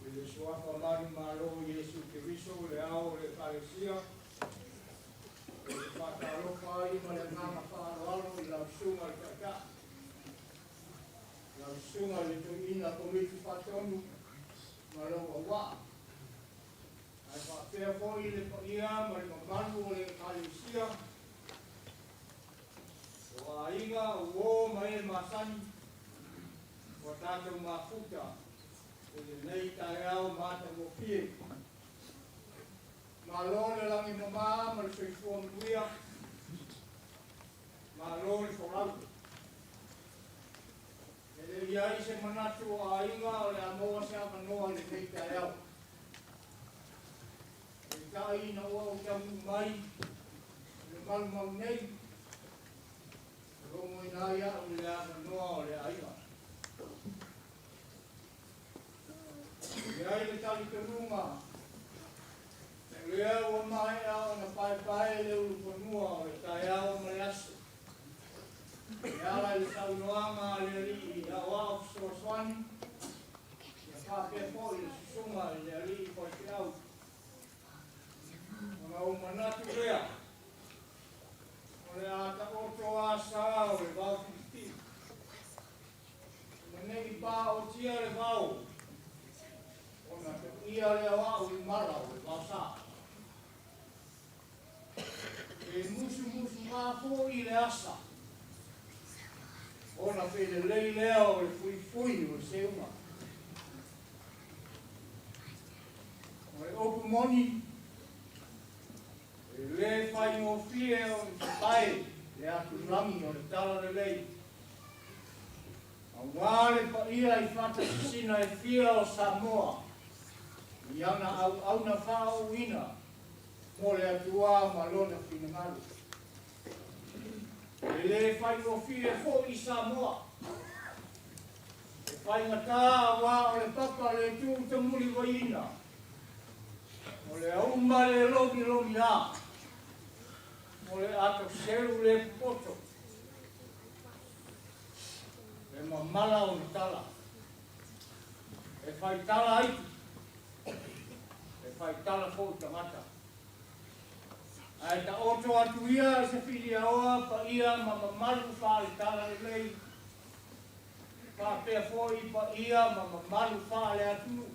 I le Suafa manumalo o Iesu Keriso, le Ao o le Ekalesia, ou te faatalofa ai ma le agaga faaaloalo i lau Susuga i le Taitai, lau Susuga i le Toeaina Komiti Faatonu ma lou auvaa, ae faapea foi le paia ma le mamalu o le Ekalesia, o aiga, o uo ma e masani, ua tatou mafuta i lenei taeao matagofie. Malo le lagi mama ma le soifua manuia, malo le folau. E le i ai se manatu o aiga o le a maua se avanoa i lenei taeao. Peitai ina ua ou taunuu mai i le malumau nei, Logoina ai au i le avanoa o le aiga. E i ai le talitonuga lea ua maea ona paepae le ulufanua o le taeao ma le aso, e ala i le saunoaga a le Alii Aoao Fesoasoani, ia faapea foi le Susuga i le Alii Faifeau. Ona ou manatu lea, o le a taoto a sa o le vao fitifiti, ina ne i paotia le vao, ona toia lea o au i mala o le vaosa. E musumusuga foi le asa, ona felelei lea o le fuifui o le seuga. O le upu moni, e lē faigofie ona fapae le atulagi o le talalelei, auā le paia i faatasisina e fia o Samoa i ana auauna faaooina mo le Atua ma Lona finagalo. E lē faigofie foi i Samoa. E faigata auā o le papa le tū tamuliwaiina, o le auma le lomilomiā, o le ato selu le popoto, e mamala ona tala, e faitala aitu, e faitala foi tagata. Ae taoto atu ia i se filiaoa paia ma mamalu faale-talalelei, faapea foi paia ma mamalu faale-atunuu.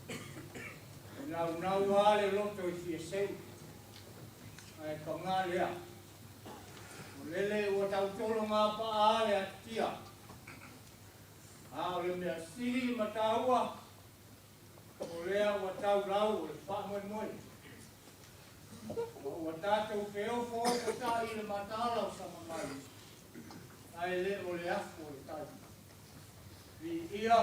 E naunau lava le loto i fia seu, ae pagā lea, o lele ua tautolo gapa'a le atutia. A o le mea sili ma taua, o lea ua tau lau o le faamoemoe. Ma ua tatou feofoofota'i i le mataala o Samamai, ae le o le afu o le tai. Viia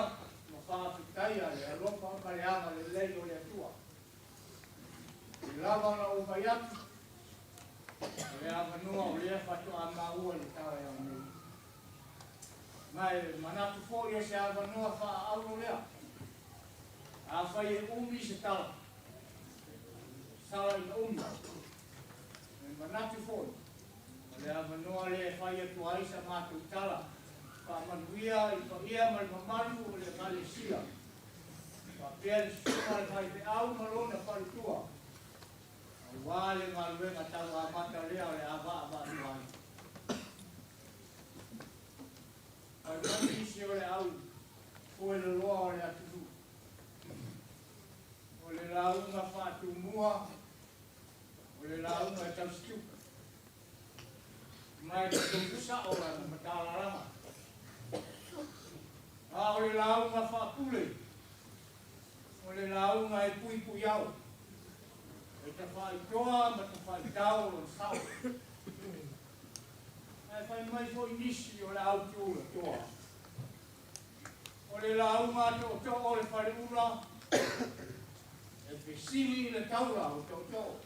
ma faafetaia le alofa ma le agalelei o le Atua. E lava ona ou fai atu, o le avanoa o lea faatoa maua i le taeao nei. Ma e manatu foi o se avanoa faaauuro lea. Afai e umi se tala, sala ina umi. E manatu foi, o le avanoa lea e fai atu ai sa matou tala faamanuia i paia ma le mamalu o le Ekalesia, faapea le susuga a le faifeau ma lona faletua, auā le galuega tauamata lea o le a vaavaalua ai. Fai mai nisi o le au fueloloa o le atunuu, o le lauga faatumua, o le lauga e tausitupe, ma e totonu sa'o lana matalalaga. A o le lauga faapule, o le lauga e puipuiao, e tafa'itoa ma tafa'itao lona sao. Ae fai mai foi nisi o le au tulatoa, o le lauga a tootoo o le faleula, e fesili i le taula o tootoo,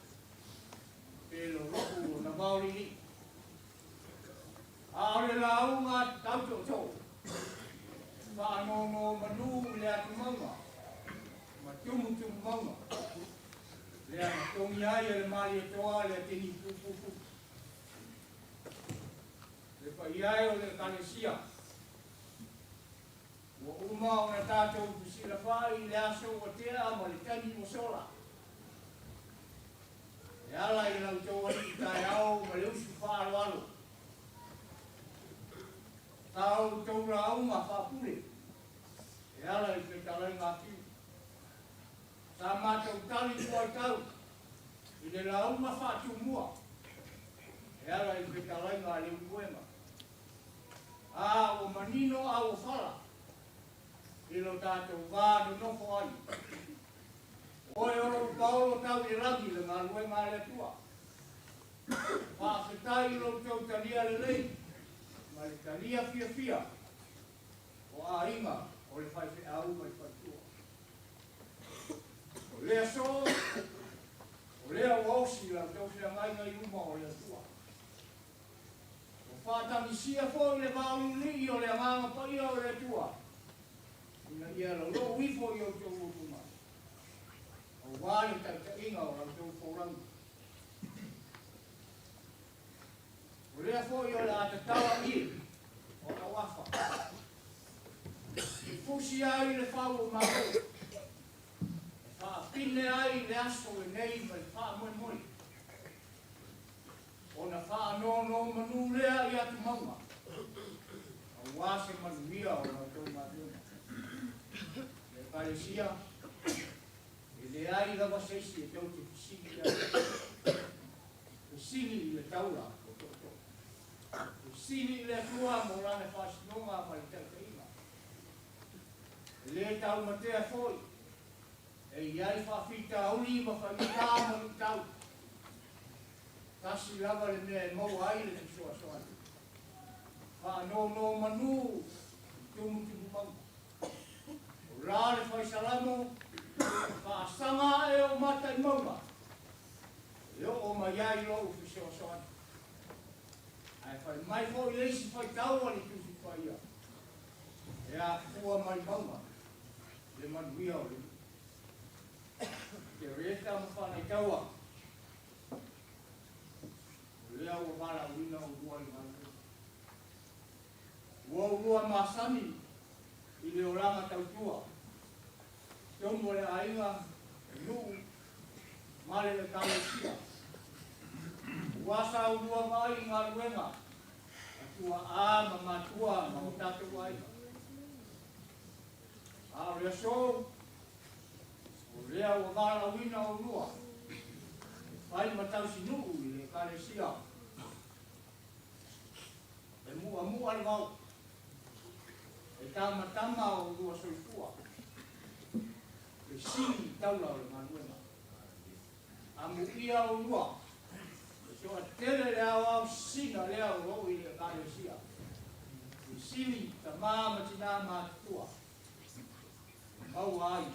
pe lolo'u lona vaolilii. A o le lauga tau tootoo, e faanonomanu i le atumauga ma tumutumumauga, lea na togi ai e le Malietoa le atigi pupupu. Le paia e o le Ekalesia, ua uma ona tatou fesilafa'i i le aso ua tea ma le taimi ua sola, e ala i la outou alii taeao ma le usu faaaloalo. Sa outou lauga faapule e ala i le fetalaiga a Fiu. Sa matou tali fuaitau i le lauga faatumua e ala i le fetalaiga a Leulumoega. A ua manino auofala i lo tatou va nonofo ai. O oe o lou paolo tau i le lagi i le galuega a le Atua. Faafetai i lo outou talia lelei ma le talia fiafia o aiga o le faifeau ma le faletua. O lea aso, o lea ua osi la outou feagaiga i luma o le Atua. Ua faatagisia foi le vaoiulii o le Agaga Paia o le Atua, ina ia lolou ifo i outou uluga. Auā le taitaiga o la outou folauga. O lea foi o le a tatala ie o auafa e fusi ai le fau o Malo, e faapine ai le aso lenei ma le faamoemoe, ona faanonomanu lea i atumauga, auā se manuia o la outou galuega. Le Ekalesia, e leai lava se isi e tou te fesili i ai. Fesili i le taula o tootoo. Fesili i le Atua mo lana faasinoga ma le taitaiga. E le taumatea foi, e i ai faafitauli ma faigata ma luitau. Tasi lava le mea e maua ai le fesoasoani. Faanonomanu i tumutumu mauga. O la le fai Salamo, Faasaga ae ou mata i mauga, e oo mai ai lou fesoasoani. Ae fai mai foi le isi faitau a le Tusi Paia, E afua mai mauga le manuia o le nuu. Te reta ma Faanaitaua, o lea ua valaauina oulua i le galuega. Ua oulua masani i le olaga tautua, totonu o le aiga, le nuu, ma le Ekalesia. Ua sa oulua vaai i galuega a tuaa ma matua ma o tatou aiga. A o le aso, o lea ua valaauina oulua e fai ma tausinuu i le Ekalesia. E mu'amu'a le vao, e tamatama oulua soifua, e sili taula o le galuega. Amuia oulua, e to'atele le aoao sisina lea o loo i le Ekalesia, e sili tamā ma tinā matutua, e maua ai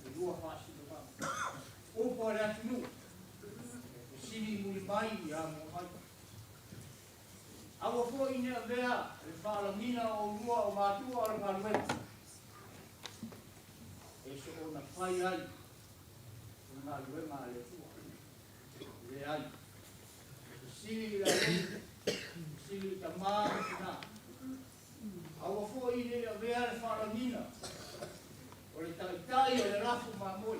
le lua faasinomaga. Upu a le atunuu, e fesili muli mai ia mua mai. Aua foi ne i avea le faalagiga o oulua o matua o le galuega, e soona fai ai le galuega a le Atua. Leai, fesili i le alii, fesili i tamā ma tinā. Aua foi ne i avea le faalagiga o le taitai o le lafu mamoe,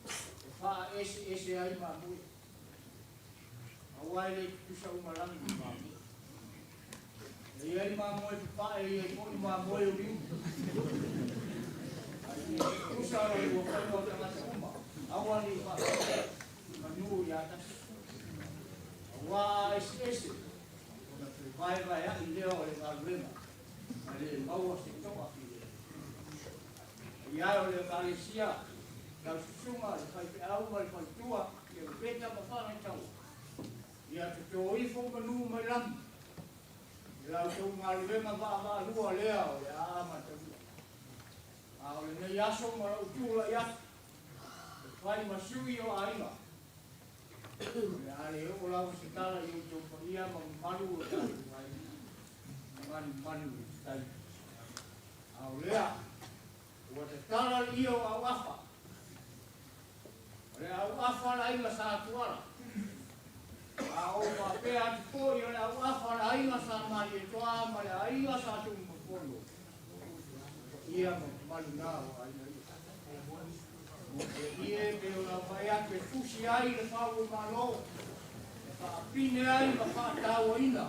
e faaeseese ai mamoe. Aua e le tutusa uma lagi ma mamoe. E i ai mamoe papae, e i ai foi mamoe uliuli. Ae ia tutusa le lua faiga o tagata uma, aua ne i faapea manu ia tasi. Auā a eseese, ona fevaevaea'i lea o le galuega, ma le maua se to'a filemu. Paia e o le Ekalesia, lau susuga i le faifeau ma le faletua, Keupeta ma Faanaitaua, ia totō ifo manu mai lagi i la outou galuega vaavaalua lea o le a amatalia. A o lenei aso ma lou tulai atu e fai ma sui o aiga, o le a le oo lava se tala i outou paia ma mamalu o tatou aiga, manumanu i le taimi. A o lea, ua tatala le ie o auafa. O le auafa le aiga sa Tuala. A ou faapea atu foi o le auafa le aiga sa Malietoa ma le aiga sa Tunumafono. Paia ma mamalu na o aiga ia. Mo le ie pei ona fai atu e fusi ai le fau o Malo, e faapine ai ma faatauaina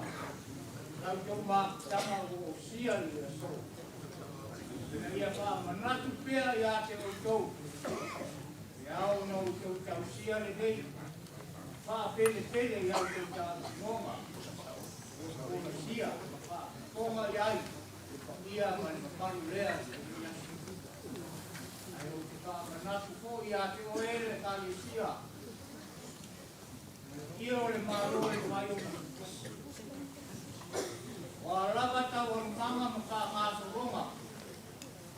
la outou mafutaga ua osia i le aso. Ina ia faamanatu pea ia te outou, e ao ona outou tausia lenei faapelepele i a outou taalotoga ua folasia ma faafofoga i ai le paia ma le mamalu lea i lenei aso. Ae ou te faamanatu foi ia te oe le Ekalesia, o le ia o le Malo e fai ona tutasi. Ua lava taualumaga ma faagasologa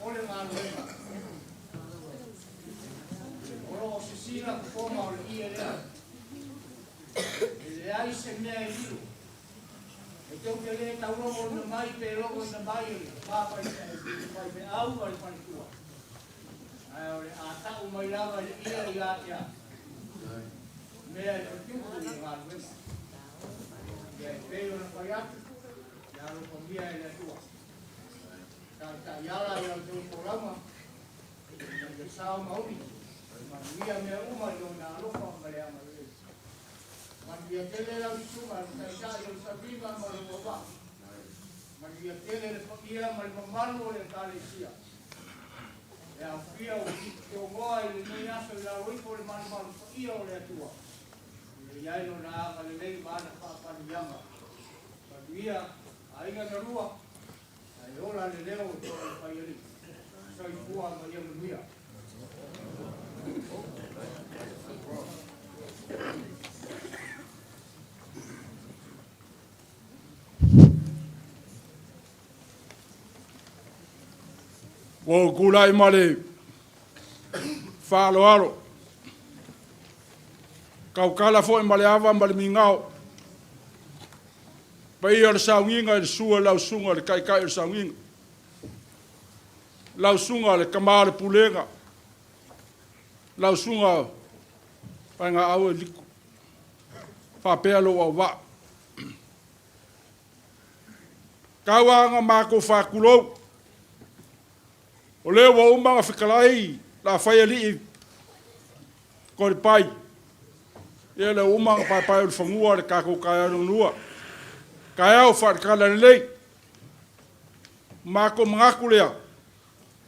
o le galuega. O lo o sisila fofoga o le ie lea. E leai se mea e lilo. E tou te le taulogoina mai pe logoina mai e le papa faifeau ma le faletua. Ae o le a ta'u mai lava i le ie ia te au, mea e tutupu i le galuega. Ia e pei ona fai atu, ia alofagia e le Atua. Sa taiala i a outou folauga, ina ia sao ma uli, manuia mea uma i Lona alofa ma le agalelei. Manuia tele lau susuga le Taitai o le Saviga ma lou auvaa. Manuia tele le paia ma le mamalu o le Ekalesia. E aofia ua togoa i lenei aso i lalo ifo o le malumalu paia o le Atua, ina i ai Lona agalelei ma ana faamanuiaga. Manuia, aiga na lua, ae ola le leo o toa le Faialii. Soifua ma ia manuia. Ua ou tulai ma le faaaloalo, tautala foi ma le ava ma le migao, paia o le sauniga i le susu o lau susuga i le Taitai o le sauniga, lau susuga i le Tama o le Pulega, lau susuga Faigaaau e Liko, faapea lou auvaa. Tau lava ina matou faatulou, o lea ua uma ona fetalai la faialii Kolipai, ia lea ua uma ona paepae ulufanua le tatou taeao lona lua, taeao faale-Talalelei. Matou manatu lea,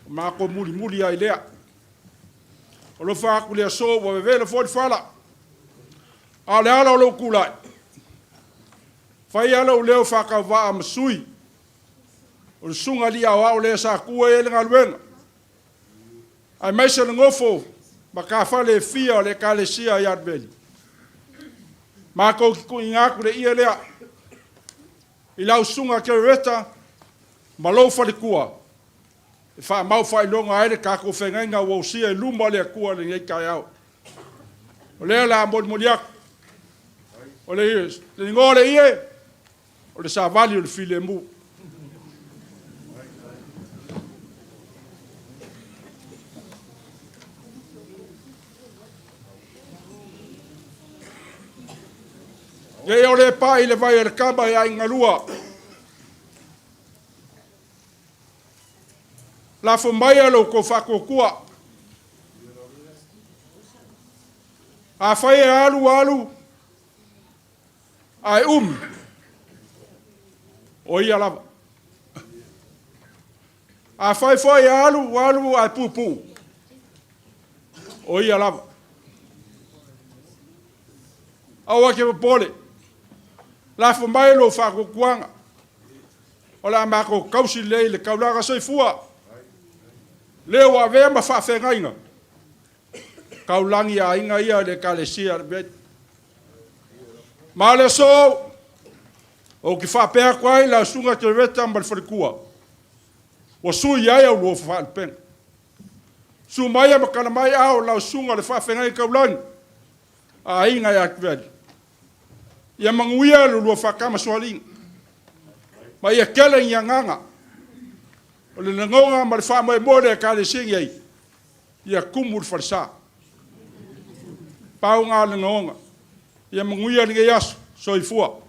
matou mulimuli ai lea. Alofa atu i le aso ua vevela foi le fala, a o le ala o lou tulai, fai lava lou leo faatauvaa ma sui o le susuga alii aoao lea sa tua i ai le galuega, aemaise le nofo matafale e fia o le Ekalesia i Ariveli. Matou te tuuina atu le ie lea i lau susuga Kerereta ma lou faletua e faamau faailoga ai le tatou feagaiga ua usia i luma o le Atua i lenei taeao. O lea o le a molimoli atu. O le igoa o le ie, o le savali o le filemu. Ia o le pai i le vai a le kama e aiga lua. Lafo maia lo outou faatuatua. Afai e alu alu ae umi, o ia lava. Afai foi e alu alu ae puupuu, o ia lava. Aua te popole, lafo mai lou faatuatuaga, o le a matou tausi lelei i le taulaga soifua, lea ua avea ma faafeagaiga taulagi a aiga ia i le Ekalesia a le Veli. Ma o le aso, ou te faapea atu ai lau susuga Tereta ma le faletua, ua sui ai au lua faalupega. Susu mai ma tala mai ao lau susuga le faafeagaiga taulagi a aiga ia Tiveli. Ia manuia lo lua faatamasoaliiga, ma ia tele ni agaga o le lagona ma le faamoemoe o le Ekalesia nei, ia tumu le falesa. Pau lena o le lagona. Ia manuia lenei aso. Soifua.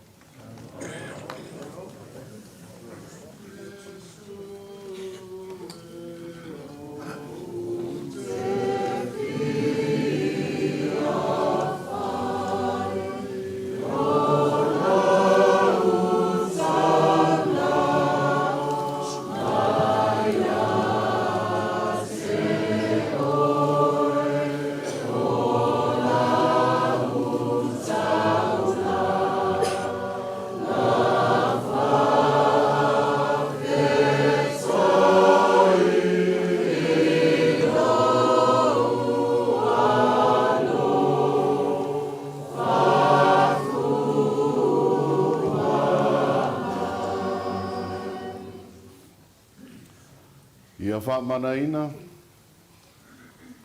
Ia faamanaina,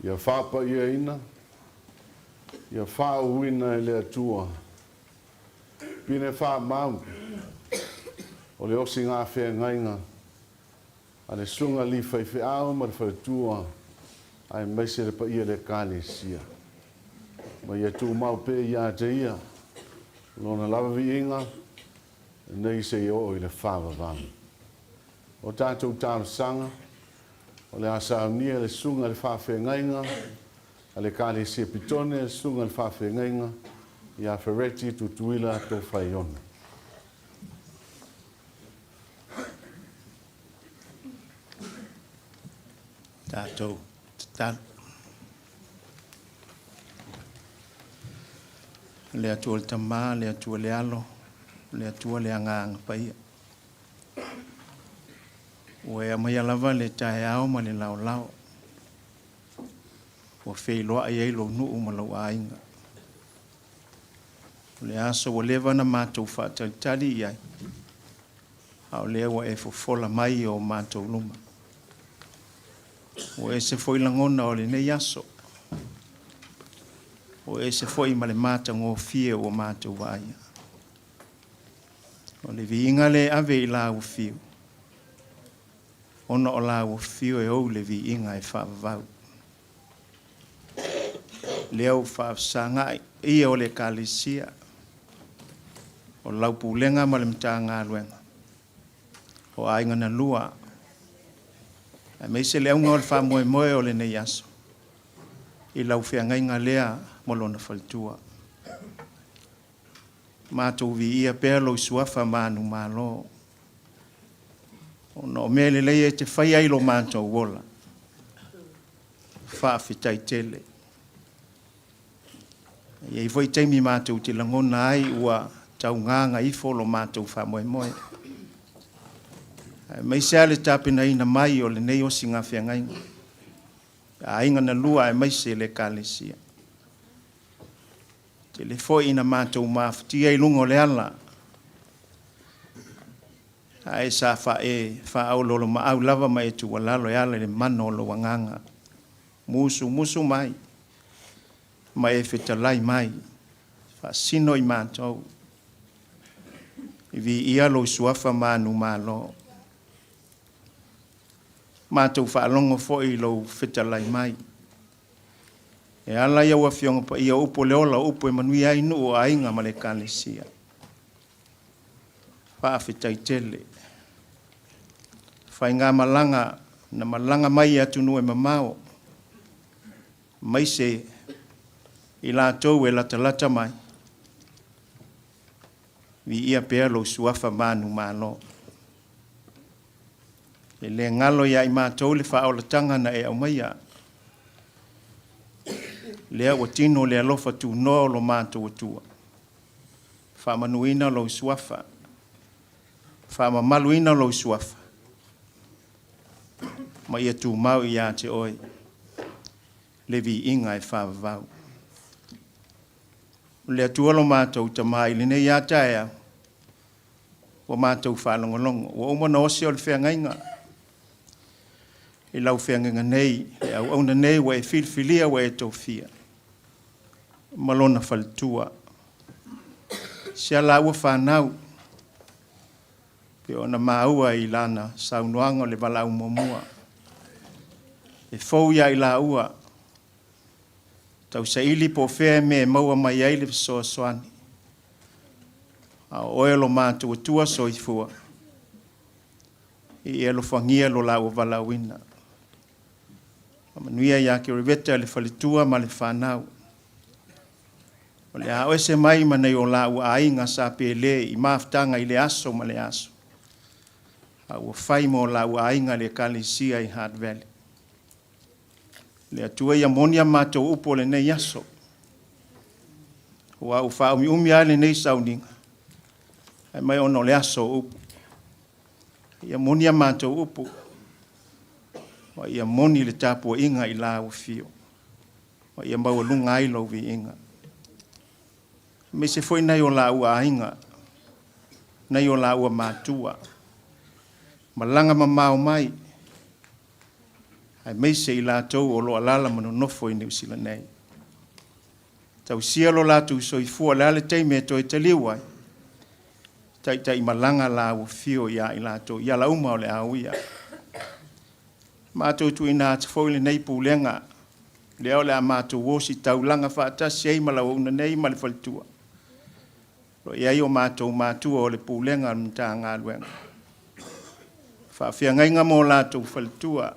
ia faapaiaina, ia faauuina e le Atua pine faamau o le osigafeagaiga a le Susuga Li Faifeau ma le faletua. Aemaise le paia o le Ekalesia. Ma ia tumau pea ia te Ia Lona lava viiga, nei seia oo i le faavavau. O tatou talosaga, o le a saunia le Susuga i le Faafeagaiga a le Ekalesia Pitone, le Susuga i le Faafeagaiga ia Fereti Tutuila Tofaeono. Tatou tatalo. Le Atua le Tama, le Atua le Alo, le Atua le Agaga Paia. Ua e aumaia lava le taeao ma le laolao. Ua feiloai ai lou nuu ma lou aiga. O le aso ua leva ona matou faatalitali i ai, a o lea ua e fofola mai i o matou luma. Ua ese foi lagona o lenei aso. Ua ese foi ma le matagofie ua matou vaaia. O le viiga lea e ave i lau afio, ona o lau afio e ou le viiga e faavavau. Lea ua faafesagai ia o le Ekalesia, o lau pulega ma le Matagaluega, o aiga na lua, aemaise le auga o le faamoemoe o lenei aso, i lau feagaiga lea ma lona faletua. Matou viia pea lou suafa manumalo, ona o mea lelei e te faia i lo matou ola. Faafetai tele. E i ai foi taimi matou te lagona ai ua taugaga ifo lo matou faamoemoe. Aemaise lava le tapenaina mai o lenei osiga feagaiga. Aiga na lua aemaise le Ekalesia. Tele foi ina matou mafatia i luga o le ala, ae sa faae faaoloolomaau lava ma e tuualalo e ala i le mana o lou agaga. Musumusu mai ma e fetalai mai, faasino i matou. I viia lou suafa manumalo. Matou faalogo foi i lou fetalai mai. E ala i au Afioga Paia o upu o le ola, o upu e manuia ai nuu, aiga ma le Ekalesia. Faafetai tele. Faigamalaga na malaga mai i atunuu e mamao, aemaise i latou e latalata mai, viia pea lou suafa manumalo. E le galo ia i matou le faaolataga na e aumaia. Lea ua tino le alofa tunoa o lo matou Atua. Faamanuina lou suafa. Faamamaluina lou suafa. Ma ia tumau ia te oe le viiga e faavavau. O le Atua lo matou Tama i lenei lava taeao, ua matou faalogologo, ua uma ona osi o le feagaiga i lau feagaiga nei, le auauna nei ua e filifilia, ua e tofia ma lona faletua. Si a laua fanau, pei ona maua i lana saunoaga o le valaau muamua, e fou ia i laua, tausaili po o fea mea e maua mai ai le fesoasoani. A o oe lo matou Atua soifua, i e alofagia lo laua valaauina. Faamanuia ia Kereveta le faletua ma le fanau. O le a oese mai ma nei o laua aiga sa pele i mafutaga i le aso ma le aso. A ua fai mo laua aiga le Ekalesia i Hart Valley. Le Atua ia moni a matou upu o lenei aso. Ua ua faaumiumi lava lenei sauniga, ae mai ona o le aso o upu. Ia moni a matou upu, ma ia moni le tapuaiga i lau afio, ma ia maualuga ai lou viiga. Aemaise foi nai o laua aiga, nai o laua matua, malaga mamao mai, aemaise i latou o lo o alaala ma nonofo i Niu Sila nei. Tausia lo latou soifua, le a le taimi e toe taliu ai, taitai malaga lau afio ia i latou i ala uma o le a uia. Matou tuuina atu foi lenei pulega Lea o le a matou ositaulaga faatasi ai ma lau auauna nei ma le faletua. O lo o i ai o matou matua o le Pulega o le Matagaluega. Faafeagaiga ma o latou faletua,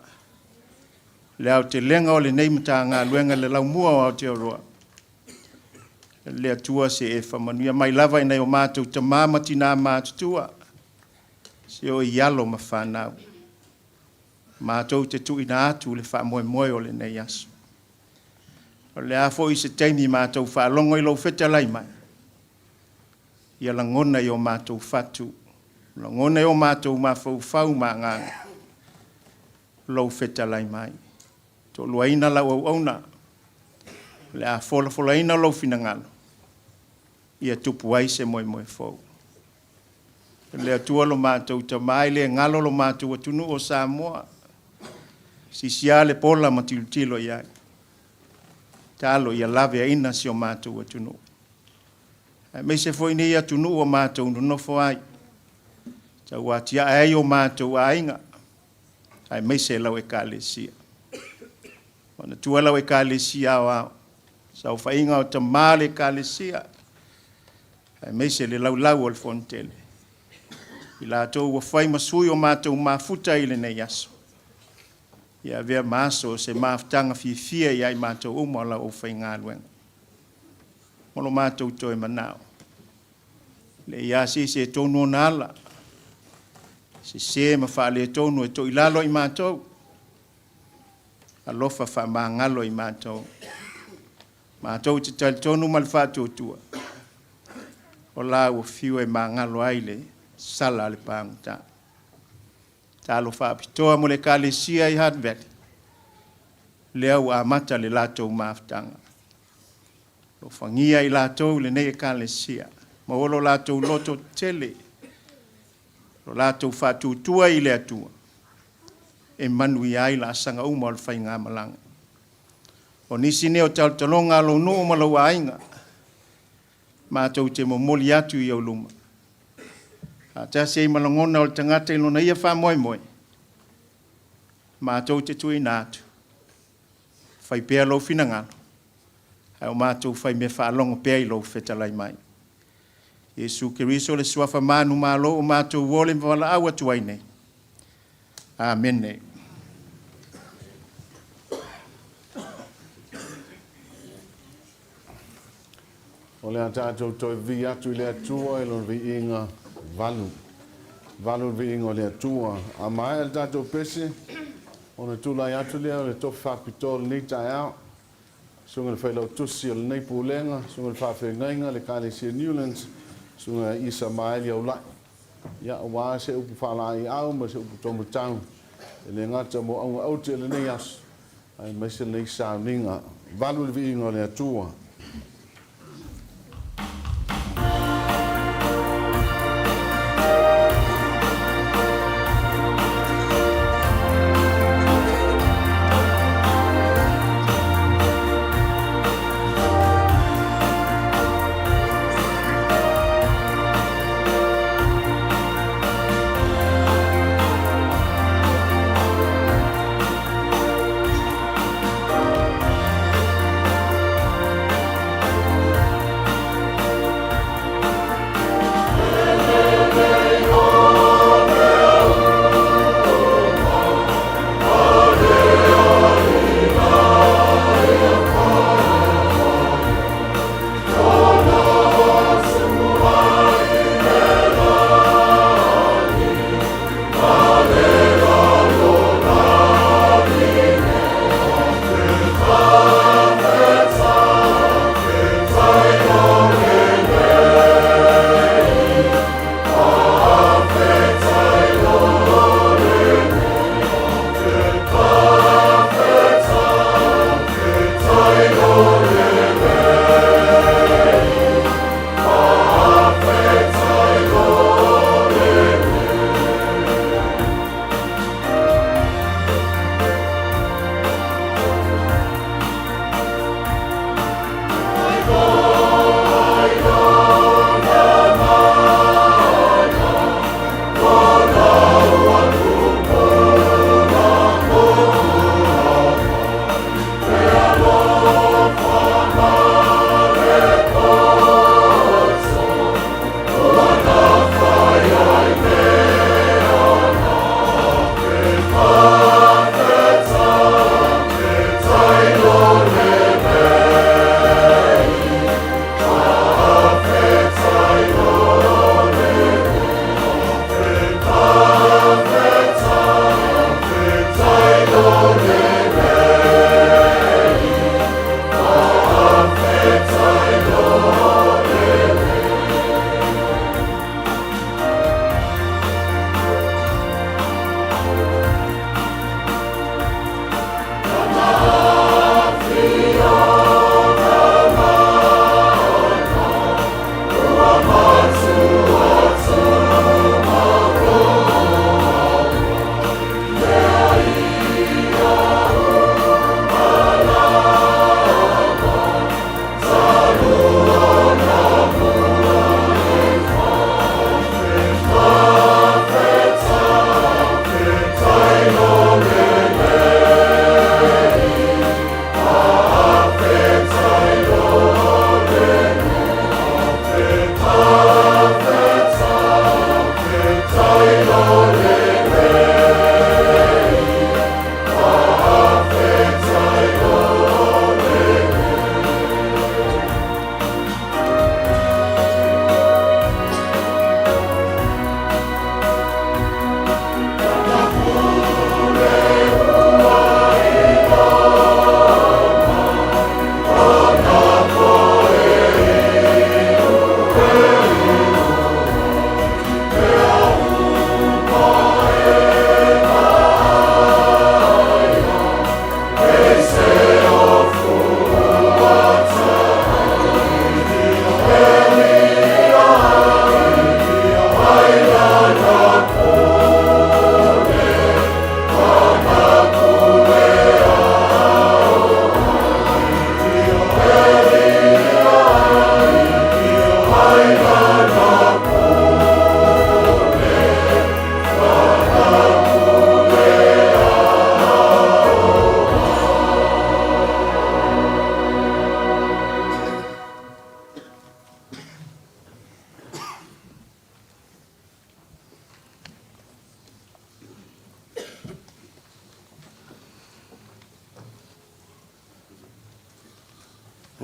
le aotelega o lenei Matagaluega i le laumua o Aotearoa. Le Atua se e faamanuia mai lava i nai o matou tamā ma tinā matutua, se o i alo ma fanau. Matou te tuuina atu le faamoemoe o lenei aso. O le a foi se taimi matou faalogo i lou fetalai mai, ia lagona i o matou fatu, lagona i o matou mafaufau ma agaga, lou fetalai mai. Toaluaina lau auauna, o le a folafolaina lou finagalo, ia tupu ai se moemoe fou. Le Atua lo matou Tamā, e le galo lo matou atunuu o Samoa, sisia le pola ma tilotilo i ai. Talo ia laveaina si o matou atunuu. Aemaise foi nei atunuu o matou nonofo ai, tauatiae ai o matou aiga, aemaise lau Ekalesia. Manatua lau Ekalesia aoao, saofaiga o tamā o le Ekalesia, aemaise le laulau o le Fonotele. I latou ua fai ma sui o matou mafuta i lenei aso, ia avea ma aso o se mafutaga fiafia ia i matou uma o lau aufaigaluega. Mo lo matou toe manao, le ia se isi e tonu ona ala, sesē ma faaletonu e toilalo i matou, alofa faamagalo i matou. Matou te talitonu ma le faatuatua, o la ua fiu e magalo ai le sala a le pagota. Talo faapitoa mo le Ekalesia i Hutt Valley, lea ua amata le latou mafutaga. Alofagia i latou lenei Ekalesia, maua lo latou loto tele, lo latou faatuatua i le Atua, e manuia ai laasaga uma o le faigamalaga. O nisi nei o talotaloga a lou nuu ma lou aiga, matou te momoli atu i ou luma. Faatasi ai ma lagona o le tagata i lona ia faamoemoe, matou te tuuina atu, fai pea lou finagalo, ae o matou fai mea faalogo pea i lou fetalai mai. Iesu Keriso le suafa manumalo o matou ole ma valaau atu ai nei. Amene. O le a tatou toe vivii atu i le Atua i Lona viiga valu. Valu le viiga o le Atua. A maea le tatou pese, ona tulai atu lea o le tofi faapitoa o lenei taeao, Susuga i le Failautusi o lenei Pulega, Susuga i le Faafeagaiga le Ekalesia Newlands, Susuga Isa Maeli Aulai. Ia, aua se upu faalaeiau ma se upu taumatau, e le gata mo auga aute o lenei aso, aemaise lenei sauniga. Valu le viiga o le Atua.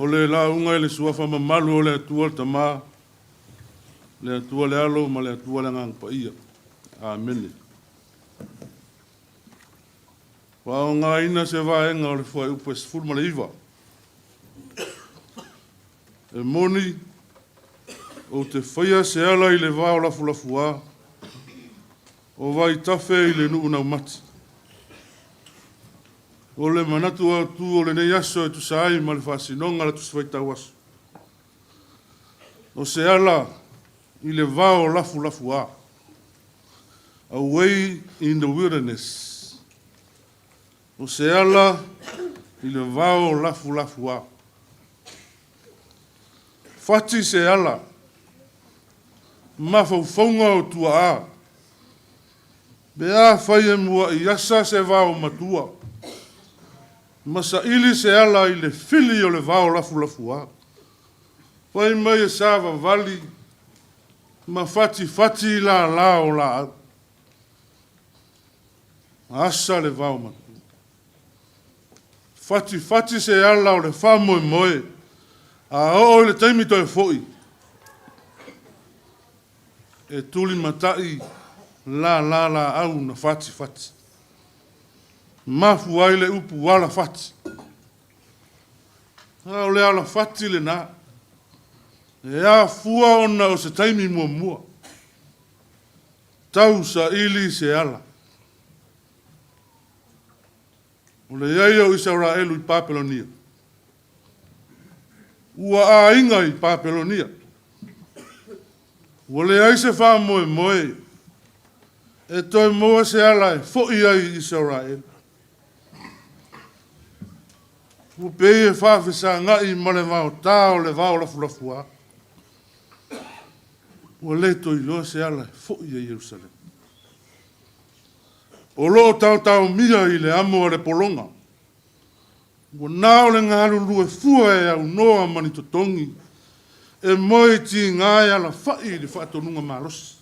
O le lauga i le Suafa mamalu o le Atua le Tama, le Atua le Alo ma le Atua le Agaga Paia. Amene. Faaaogaina se vaega o le Fuaiupu e 19. E moni, ou te faia se ala i le vao lafulafuā, o vaitafe i le nuu naumati. O le manatu autu o lenei aso e tusa ai ma le faasinoga a le Tusi Faitau Aso, o se ala i le vao lafulafuā, a way in the wilderness. O se ala i le vao lafulafuā. Fati se ala, mafaufauga o tuaa, pe afai e mua'i asa se vao matua, ma saili se ala i le fili o le vao lafulafuā. Fai mai e savavali ma fatifati i lālā o laau. Asa le vao matua. Fatifati se ala o le faamoemoe, a oo i le taimi toe foi, e tulimatai lālā laau na fatifati. Mafua ai le upu alafati. A o le alafati lenā, e afua ona o se taimi muamua, tau saili se ala. O le i ai o Isaraelu i Papelonia, ua aiga i Papelonia. Ua leai se faamoemoe e toe maua se ala e fo'i ai i Isaraelu. Ua pei e faafesaga'i ma le vaotā o le vao lafulafuā. Ua le toe iloa se ala e fo'i ai i Ierusalema. O lo o taotaomia i le amo a le pologa. Ua na o le galulue fua e aunoa ma ni totogi, e moe i tiga e alafa'i i le faatonuga malosi.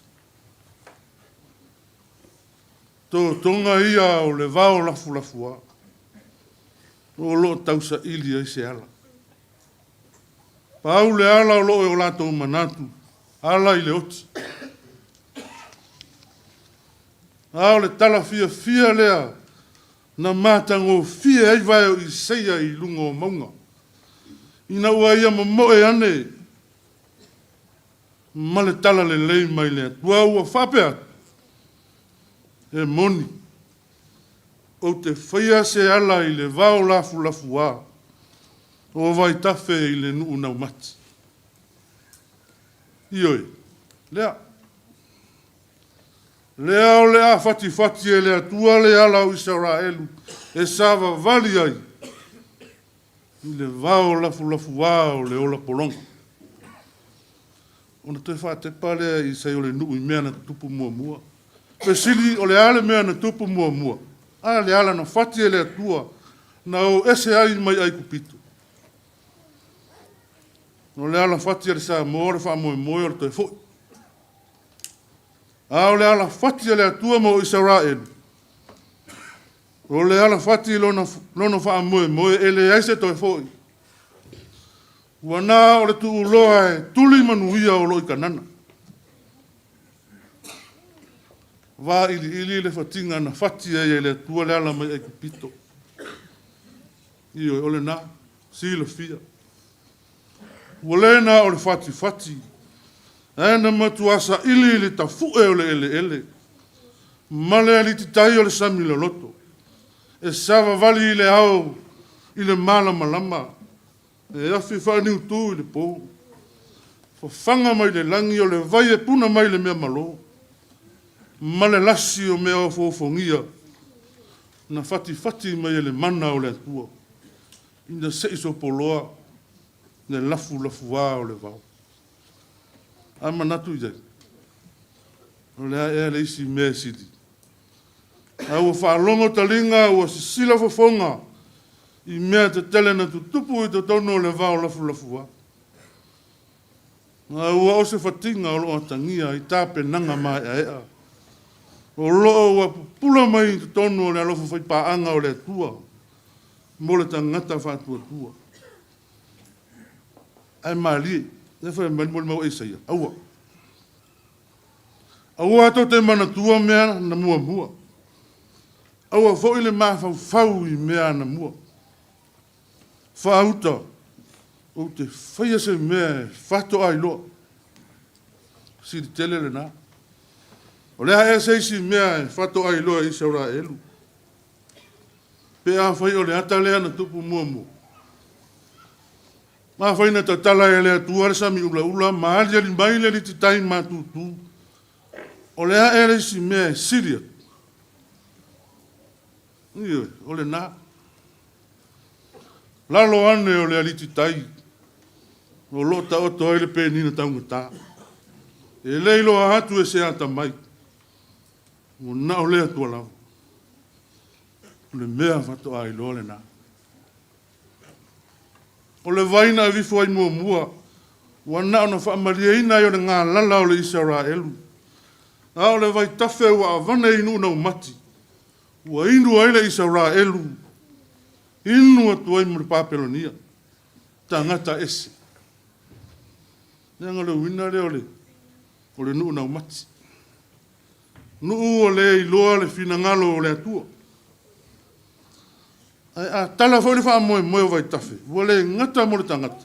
Totoga ia o le vao lafulafuā, o lo o tausaili ai se ala. Pau le ala o lo o i o latou manatu, ala i le oti. A o le tala fiafia lea na matagofie ai vae o Isaia i luga o mauga, ina ua ia momoe ane ma le tala lelei mai le Atua, ua faapea atu, E moni, ou te faia se ala i le vao lafulafuā o vaitafe i le nuu naumati. Ioe, lea. Lea o le a fatifati e le Atua le ala o Isaraelu e savavali ai i le vao lafulafuā o le ola pologa. Ona toe faatepa lea i sai o le nuu i mea na tutupu muamua. Fesili, o le a le mea na tupu muamua? A le ala na fati e le Atua na o ese ai mai Aikupito. O le ala fati a le Samoa o le faamoemoe o le toe fo'i. A o le ala fati a le Atua mo Isaraelu, o le ala fati i lona, lona faamoemoe e leai se toe fo'i. Ua na o le tuuloa e tuli manuia o lo i Kanana. Vailiili le fatiga na fati ai e le Atua le ala mai Aikupito. Ioe, o lenā, silafia. Ua le na o le fatifati, ae na matua saili i le tafu'e o le eleele, ma le alititai o le sami loloto, e savavali i le ao i le malamalama, e afi faaniutū i le pō. Fafaga mai le lagi o le vai e puna mai le mea malo, ma le lasi o mea ofoofogia na fatifati mai e le mana o le Atua, ina se i sopoloa le lafulafuā o le vao. A manatu i ai, o le a ea le isi mea e sili? A ua faalogo taliga, ua sisila fofoga i mea tetele na tutupu i totonu o le vao lafulafuā. A ua o se fatiga o lo o atagia i tapenaga maeaea o lo o ua pupula mai i totonu o le alofa faipaaga o le Atua mo le tagata faatuatua. Ae malie, lea fai mai le molimau a Isaia, Aua. Aua tou te manatua mea na muamua, aua foi le mafaufau i mea anamua. Faauta, ou te faia se mea e faatoa iloa. Sili tele lena. O le a ea se isi mea e faatoa iloa e Isaraelu? Pe afai o le ata lea na tupu muamua. Afai na tatala e le Atua le sami ulaula ma aliali mai le alititai matutu, o le a ea le isi mea e sili atu? Ioe, o lena. Lalo ane o le alititai o lo o taoto ai le penina taugata. E le iloa atu e se atamai, ua na o le Atua lava. O le mea faatoa iloa lena. O le vai na aveifo ai muamua, ua na ona faamalieina ai o le galala o le Isaraelu, a o le vaitafe ua avane i nuu naumati, ua inu ai le Isaraelu, inu atu ai ma le Papelonia, tagata ese. Leaga o le uiga lea o le, o le nuu naumati. Nuu ua le iloa le finagalo o le Atua. Ae a tala foi le faamoemoe o vaitafe, ua le gata mo le tagata,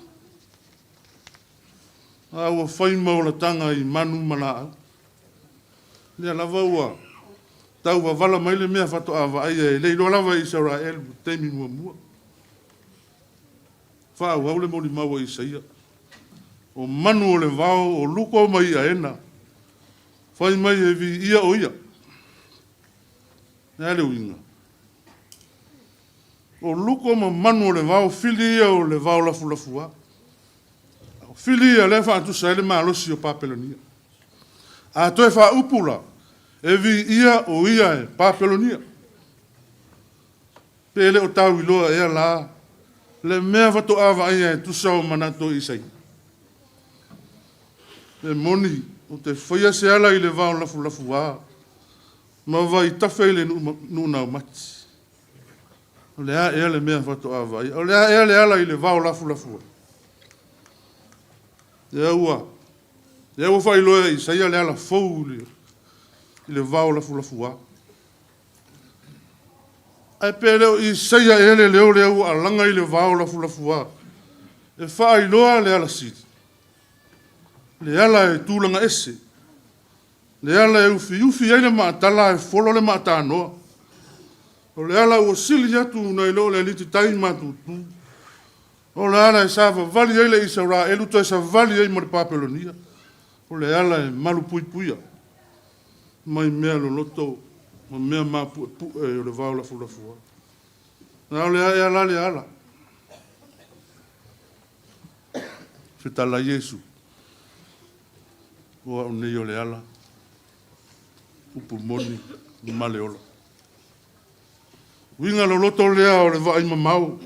a ua fai ma olataga i manu ma laau. Lea lava ua tau vavala mai le mea faatoa vaaia e le iloa lava e Isaraelu i le taimi muamua. Faaauau le molimau a Isaia, O manu o le vao o luko ma iaena, fai mai e viia o ia. Le a le uiga? O luko ma manu o le vao fili ia o le vao lafulafuā. O fili ia lea faatusa ai le malosi o Papelonia. A toe faaupu la, e viia o ia e Papelonia. Pe le o tau iloa ea la le mea faatoa vaaia e tusa o manatu o Isaia? E moni, ou te faia se ala i le vao lafulafuā ma vaitafe i le nuu naumati. O le a ea le mea faatoa vaaia? O le a ea le ala i le vao lafulafua? Lea ua, lea ua faailoa e Isaia le ala fou i le vao lafulafuā. Ae pe le o Isaia ea le leo lea ua alaga i le vao lafulafuā e faailoa le ala sili, le ala e tulaga ese, Le ala e ufiufi ai le maatala ae folo le maatanoa. O le ala ua sili atu nai lo le alititai matutu. O le ala e savavali ai le Isaraelu toe savali ai ma le Papelonia. O le ala e malupuipuia mai mea loloto ma mea mapuepue o le vao lafulafua. A o le a ea la le ala? Fetala Iesu. O au nei o le ala, upu moni ma le ola. Uiga loloto lea o le vaai mamao,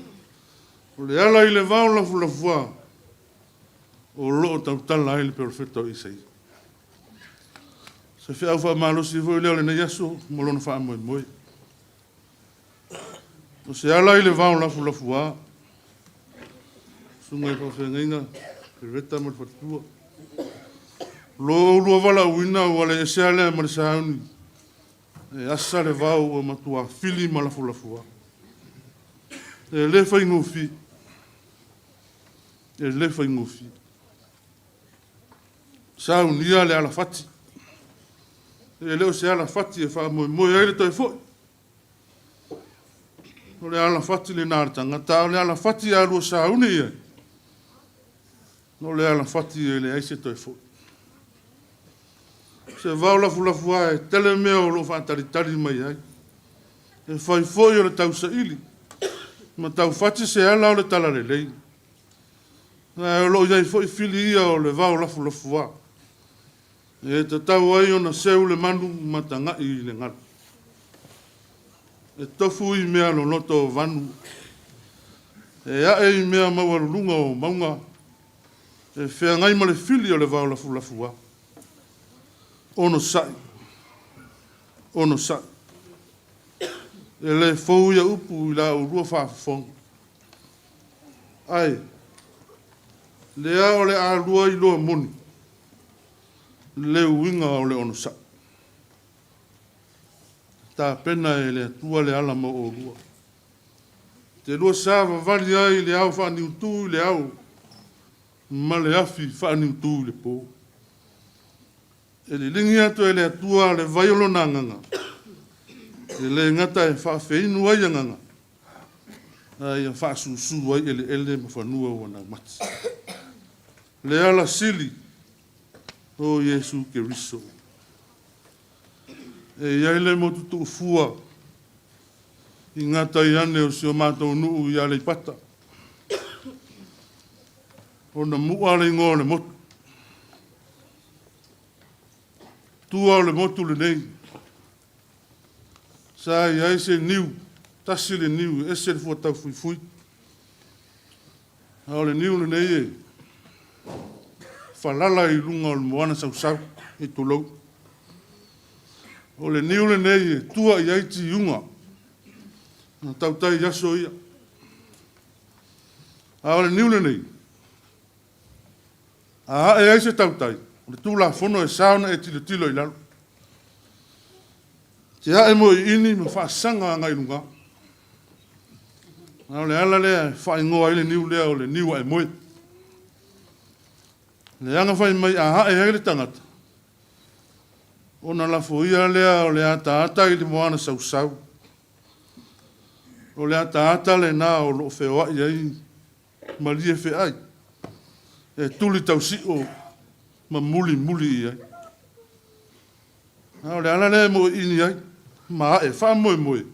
o le ala i le vao lafulafuā o lo o tautala ai le perofeta o Isaia. Se feau faamalosi foi lea o lenei aso mo lona faamoemoe. O se ala i le vao lafulafuā, susuga i faafeagaiga Pereta ma le faletua. Lo oulua valaauina ua le ese lea ma le sauni, e asa le vao ua matua fili ma lafulafuā. E le faigofie, e le faigofie. Saunia le alafati. E le o se alafati e faamoemoe ai le toe foi. O le alafati lena a le tagata, a o le alafati a lua sauni i ai, o le alafati e leai se toe foi. Se vao lafulafu lava e tele mea o lo o faatalitali mai ai. E fai foi o le tausaili ma taufati se ala o le talalelei. Ae o lo o i ai foi fili ia o le vao lafulafuā. E tatau ai ona seu le manu ma taga'i i le galu. E tofu i mea loloto o vanu, e a'e i mea maualuluga o mauga, e feagai ma le fili o le vao lafulafuā. Onosa'i, onosa'i. E le fou ia upu i la oulua faafofoga. Ae, Lea o le a lua iloa moni le uiga o le onosai. Tapena e le Atua le ala mo olua. Te lua savavali ai i le ao faaniutu i le ao ma le afi faaniutu i le po. E liligi atu e le Atua le vai o lona agaga, e le gata e faafeinu ai agaga, a ia faasusu ai eleele ma fanua ua naumati. Le ala sili o Iesu Keriso. E i ai le motu tuufua i gatai ane o si o matou nuu i Aleipata. Ona mu'a le igoa o le motu. Tua o le motu lenei, sa i ai se niu, tasi le niu, e ese le fua taufuifui. A o le niu lenei e falala i luga o le moana sausau, i tulou. O le niu lenei e tua i ai tiuga na tautai i aso ia. A o le niu lenei, a ae ai se tautai, o le Tulafono e sa ona e tilotilo i lalo. Te ae moiini ma faasaga agai i luga. A o le ala lea e faaigoa ai le niu lea o le niu ae moe. Leaga fai mai a ae ai le tagata, ona lafoia lea o le ataata i le moana sausau. O le ataata lena o lo o feoai ai malie feai e tuli tausio ma mulimuli i ai. A o le ala lea e moiini ai ma ae faamoemoe,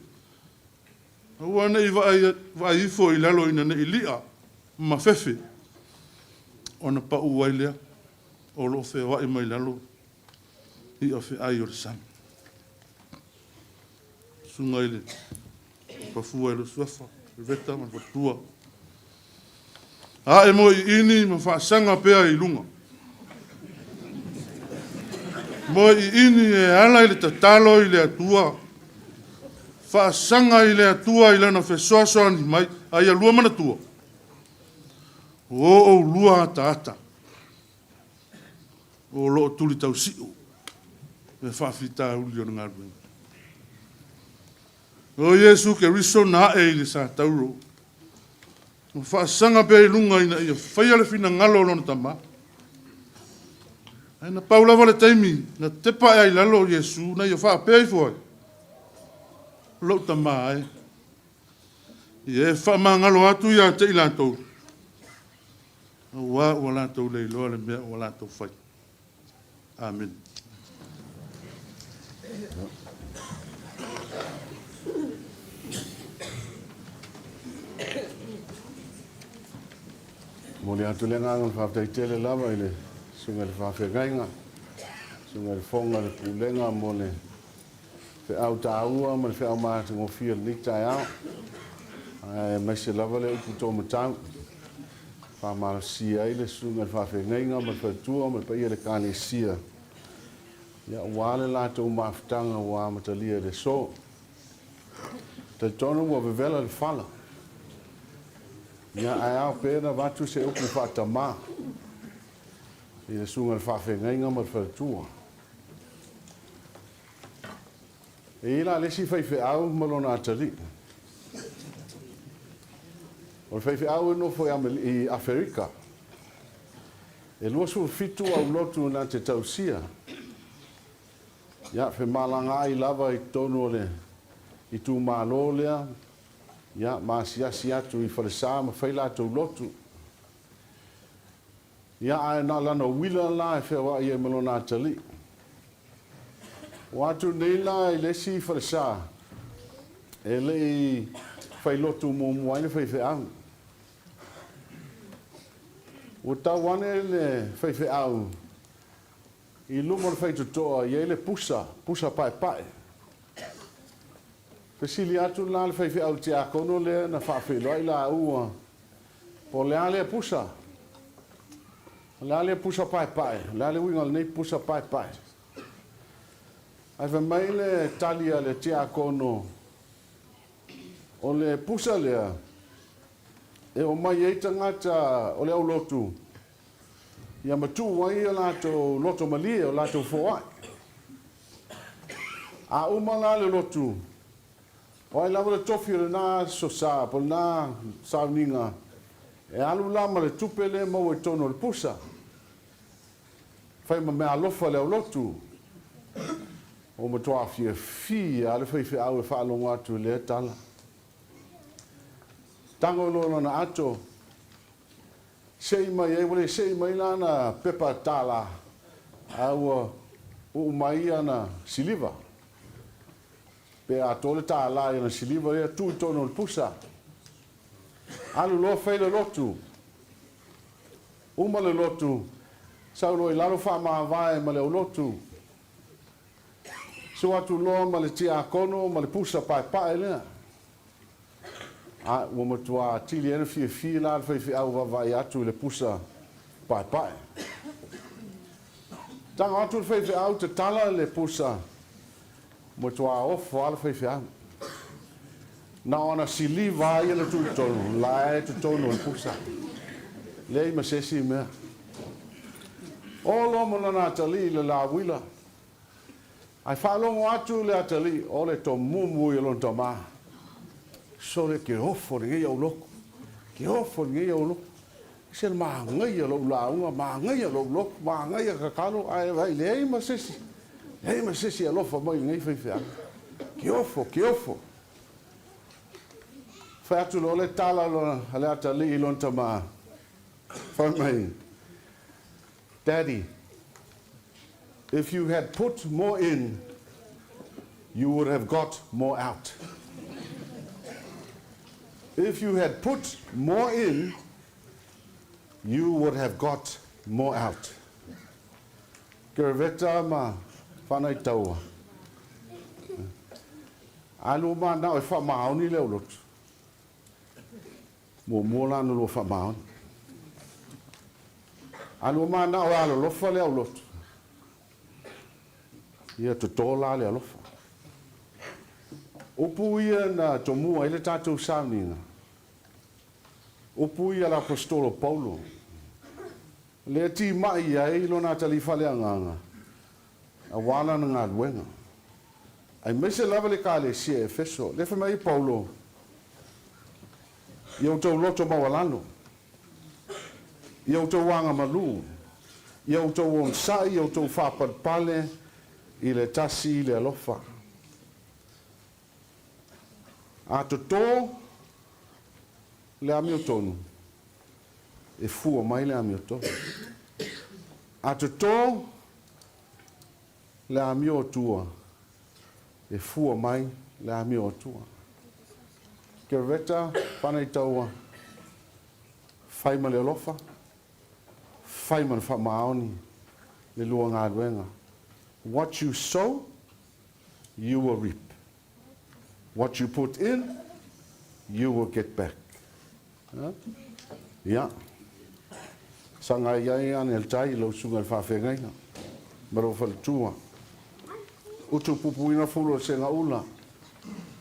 aua ne i vaai ifo i lalo ina ne i li'a ma fefe, ona pau ai lea o lo o feoai mai lalo i'a feai o le sami. Susuga i le Pafua i le Suafa, Reveta ma le Faletua. Ae moe iini ma faasaga pea i luga. Moe iini e ala i le tatalo i le Atua. Faasaga i le Atua i lana fesoasoani mai, a ia lua manatua, o oulua ataata o lo o tuli tausio le faafitauli o le galuega. O Iesu Keriso na ae i le satauro, ma faasaga pea i luga ina ia faia le finagalo o lona Tama. Ae na pau lava le taimi na tepa ae ai i lalo Iesu na ia faapea ifo ai, Lou Tama e, ia e faamagalo atu ia te i latou, auā ua latou le iloa le mea ua latou fai. Amene. Momoli atu le agaga o le faafetai tele lava i le Susuga i le Faafeagaiga, Susuga i le Fofoga o le Pulega mo le feau taua ma le feau matagofie o lenei taeao, aemaise lava le upu taumatau e faamalosia ai le susuga i le faafeagaiga ma le faletua ma le paia o le Ekalesia, aua le latou mafutaga ua amatalia i le aso. Talitonu ua vevela le fala, ae ao pea ona avatu se upu faatamā i le susuga i le faafeagaiga ma le faletua. E i ai la le isi faifeau ma lona atalii. O le faifeau e nofo i Aferika. E 27 aulotu na te tausia. Ia, femalagaai lava i totonu o le itumalo lea, ia, ma asiasi atu i falesa ma fai latou lotu. Ia, ae na o lana uila la e feoai ai ma lona atalii. Ua atu nei la i le isi falesa e le i fai lotu muamua ai le faifeau. Ua tau ane le faifeau i luma o le faitotoa e i ai le pusa, pusa paepae. Fesili atu la le faifeau i le tiakono lea na faafeiloai laua, Po o le a lea pusa? O le a lea pusa paepae? O le a le uiga o lenei pusa paepae? Ae fai mai le tali a le tiakono, O le pusa lea e omai ai tagata o le aulotu. Ia matuu ai o latou loto malie, o latou foai. A uma la le lotu, o ai lava le tofi o lena aso sa, po o lena sauniga, e alu la ma le tupe lea e maua i totonu o le pusa, fai ma meaalofa i le aulotu. Ua matua fiafia lava le faifeau e faalogo atu i lea tala. Tago loa lona ato, Sei mai ai, ua le sei mai la ana pepa tālā, a ua uu mai ana siliva. Pe atoa le tālā i ana siliva lea, tuu i totonu o le pusa. Alu loa fai le lotu. Uma le lotu, sau loa i lalo faamavae ma le aulotu. Sua atu loa ma le tiakono ma le pusa paepae lea. A ua matua atili ai ona fiafia la le faifeau vaavaai atu i le pusa paepae. Tago atu le faifeau tatala le pusa, ua matua ofo lava le faifeau. Na o ana siliva lava ia na tuu i totonu, la e totonu o le pusa. Leai ma se isi mea. O loa ma lona atalii i le lauila. Ae faalogo atu le atalii, o le tomumu ia lona tama. Sole ke ofo lenei au loku, ke ofo lenei au loku. Ese le magaia lou lauga, magaia lou loku, magaia kakalo, ae vaai leai ma sesi, leai ma sesi e alofa mai i lenei faifeau. Ke ofo, ke ofo. Fai atu loa le tala a le atalii i lona tama, fai mai, Daddy, if you had put more in, you would have got more out. If you had put more in, you would have got more out. Keraveta ma whanau taua. Alu ma nao e whaamaoni le aulotu. Muamua la ona lua faamaoni. A lua manao e alolofa le aulotu, ia toto la le alofa. Upu ia na tomua ai le tatou sauniga, upu ia a le Aposetolo Paulo, lea e timai ai lona atalii faaleagaga aua lana galuega, aemaise lava le Ekalesia i Efeso. Lea fai mai ai Paulo, I outou loto maualalo, i outou agamalu, i outou onosai, i outou faapalepale i le tasi i le alofa. A toto le amiotonu, e fua mai le amiotonu. A toto le amio atua, e fua mai le amio atua. Kereveta Panaitaua, fai ma le alofa, fai ma le faamaoni le lua galuega. What you sow, you will reap. What you put in, you will get back. Ia. Saga ai ai ane le tai i lau susuga i le faafeagaiga ma lou faletua. Utu pupuina fulu o le segaula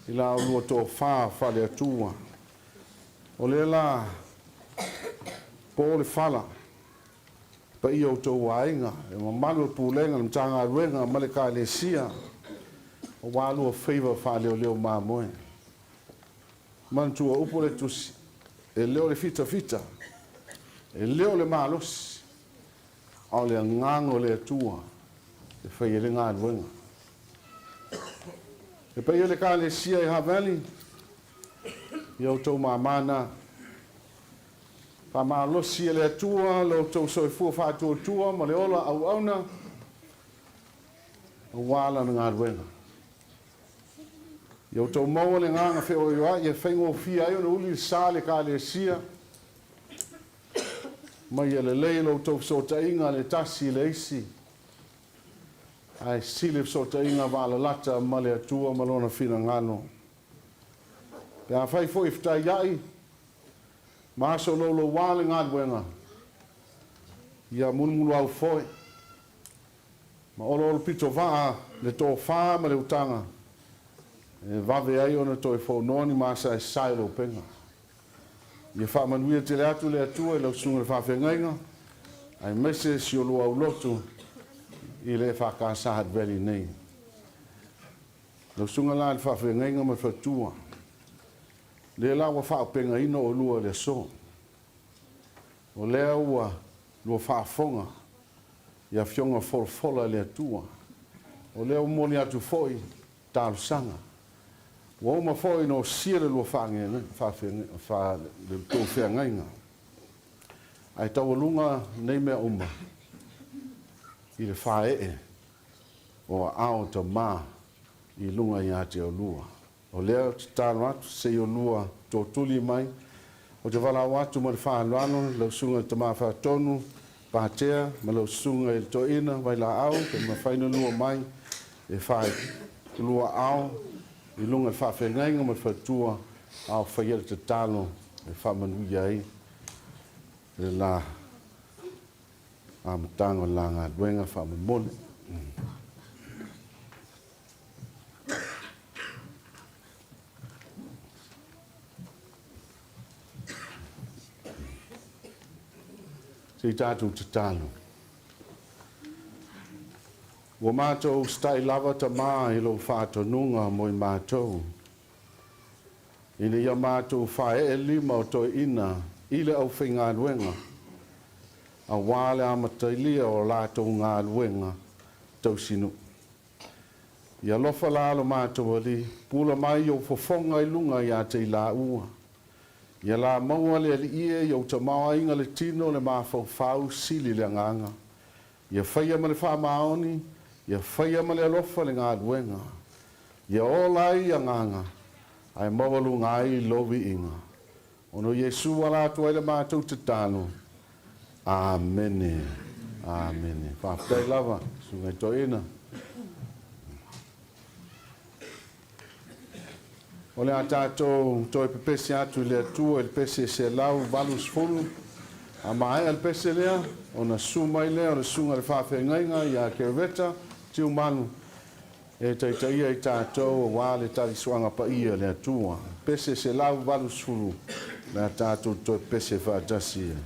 i la olua tofa faale-Atua. O lea la po le fala paia o outou aiga, le mamalu o le Pulega, le Matagaluega ma le Ekalesia aua lua faiva faaleoleo mamoe. Manatua upu o le Tusi, e le o le fitafita, e le o le malosi, a o le Agaga o le Atua e fai ai le galuega. Le paia o le Ekalesia i Haveli, ia outou mama na. Faamalosi e le Atua lo outou soifua faatuatua ma le ola auauna aua Lana galuega. Ia outou maua le agaga feoeoeai e faigofie ai ona uli le sa i le Ekalesia, ma ia lelei lo outou fesootaiga le tasi i le isi, ae sili le fesootaiga vaalalata ma le Atua ma Lona finagalo. Pe afai foi e fetaiai ma aso loulouā le galuega, ia mulumuluau foe ma oloolo pito vaa le tofa ma le utaga e vave ai ona toe fonoa ni masaesae o le upega. Ia faamanuia tele atu le Atua i lau susuga i le faafeagaiga. aemaise si olua aulotu i le EFKS Hutt Valley nei. Lau susuga la i le faafeagaiga ma le faletua, lea la ua faaopegaina oulua i le aso. O lea ua lua faafofoga i afioga folafola a le Atua. O lea ua momoli atu foi talosaga. Ua uma foi ona osia le lua tou feagaiga. Ae taualuga nei mea uma i le faee o aao o tama i luga ia te oulua. O lea ou te tatalo atu se i olua totuli mai. Ou te valaau atu ma le faaaloalo i lau Susuga i le Tama Faatonu Patea ma lau Susuga i le Toeaina Vailaau pe mafai ona lua mai e fai lua aao i luga i le faafeagaiga ma le faletua a o faia le tatalo e faamanuia ai le la amataga o le la galuega faamolemole. Se i tatou tatalo. Ua matou usitai lava Tama i lou faatonuga mo i matou, ina ia matou faaee lima o toeaiina i le aufaigaluega, aua le amatalia o latou galuega tausinuu. Ia alofa la lo matou Alii, pula mai i ou fofoga i luga ia te i laua. Ia la maua le Alii e i ou tamaoaiga le tino le mafaufau sili le agaga. Ia faia ma le faamaoni, ia faia ma le alofa le galuega. Ia ola ai agaga, ae maualuga ai lou viiga. Ona o Iesu ala atu ai le matou tatalo. Amene. Amene. Faafetai lava, Susuga i Toeaina. O le a tatou toe pepese atu i le Atua i le pese 180. A maea le pese lea, ona susu mai lea o le Susuga i le Faafeagaiga ia Kereveta Tiumalu e taitaia i tatou aua le talisuaga paia i le Atua. Pese 180 le a tatou toe pese faatasi ai.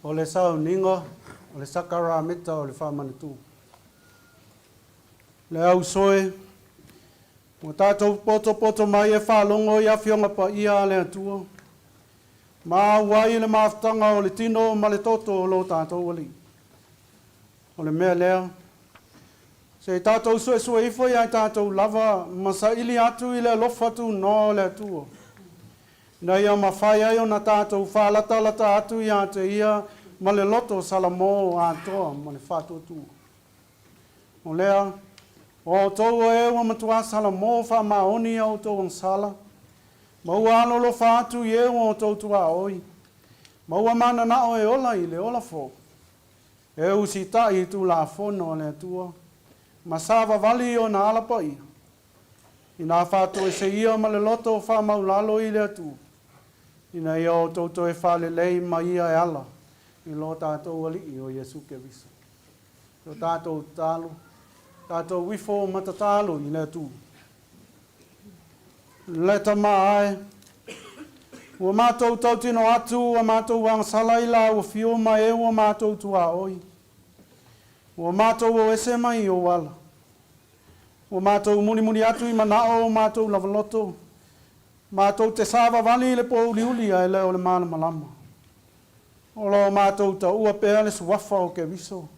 O le sauniga o le sakarameta o le faamanatuga. Le ausoe, ua tatou potopoto mai e faalogo i Afioga Paia a le Atua, ma auai i le mafutaga o le tino ma le toto o lo tatou Alii. O le mea lea, se i tatou suesue ifo ia i tatou lava ma saili atu i le alofa tunoa o le Atua, ina ia mafai ai ona tatou faalatalata atu ia te Ia ma le loto salamo atoa ma le faatuatua. O lea, o outou o e ua matuā salamo faamaoni a outou agasala, ma ua alolofa atu i e ua outou tuaoi, ma ua mananao e ola i le ola fou, e usitai i Tulafono a le Atua, ma savavali i ona ala paia, inā faatoese ia ma le loto faamaulalo i le Atua, ina ia outou toe faalelei ma ia e ala i lo tatou Alii o Iesu Keriso. O tatou tatalo, tatou ifo ma tatalo i le Atua. Le Tama ae, ua matou tautino atu, ua matou agasala i lau afio ma e ua matou tuaoi. Ua matou o ese mai i ou ala. Ua matou mulimuli atu i manao o matou lavaloto, matou te savavali i le pōuliuli ae le o le malamalama. O lo o matou taua pea le suafa o Keriso,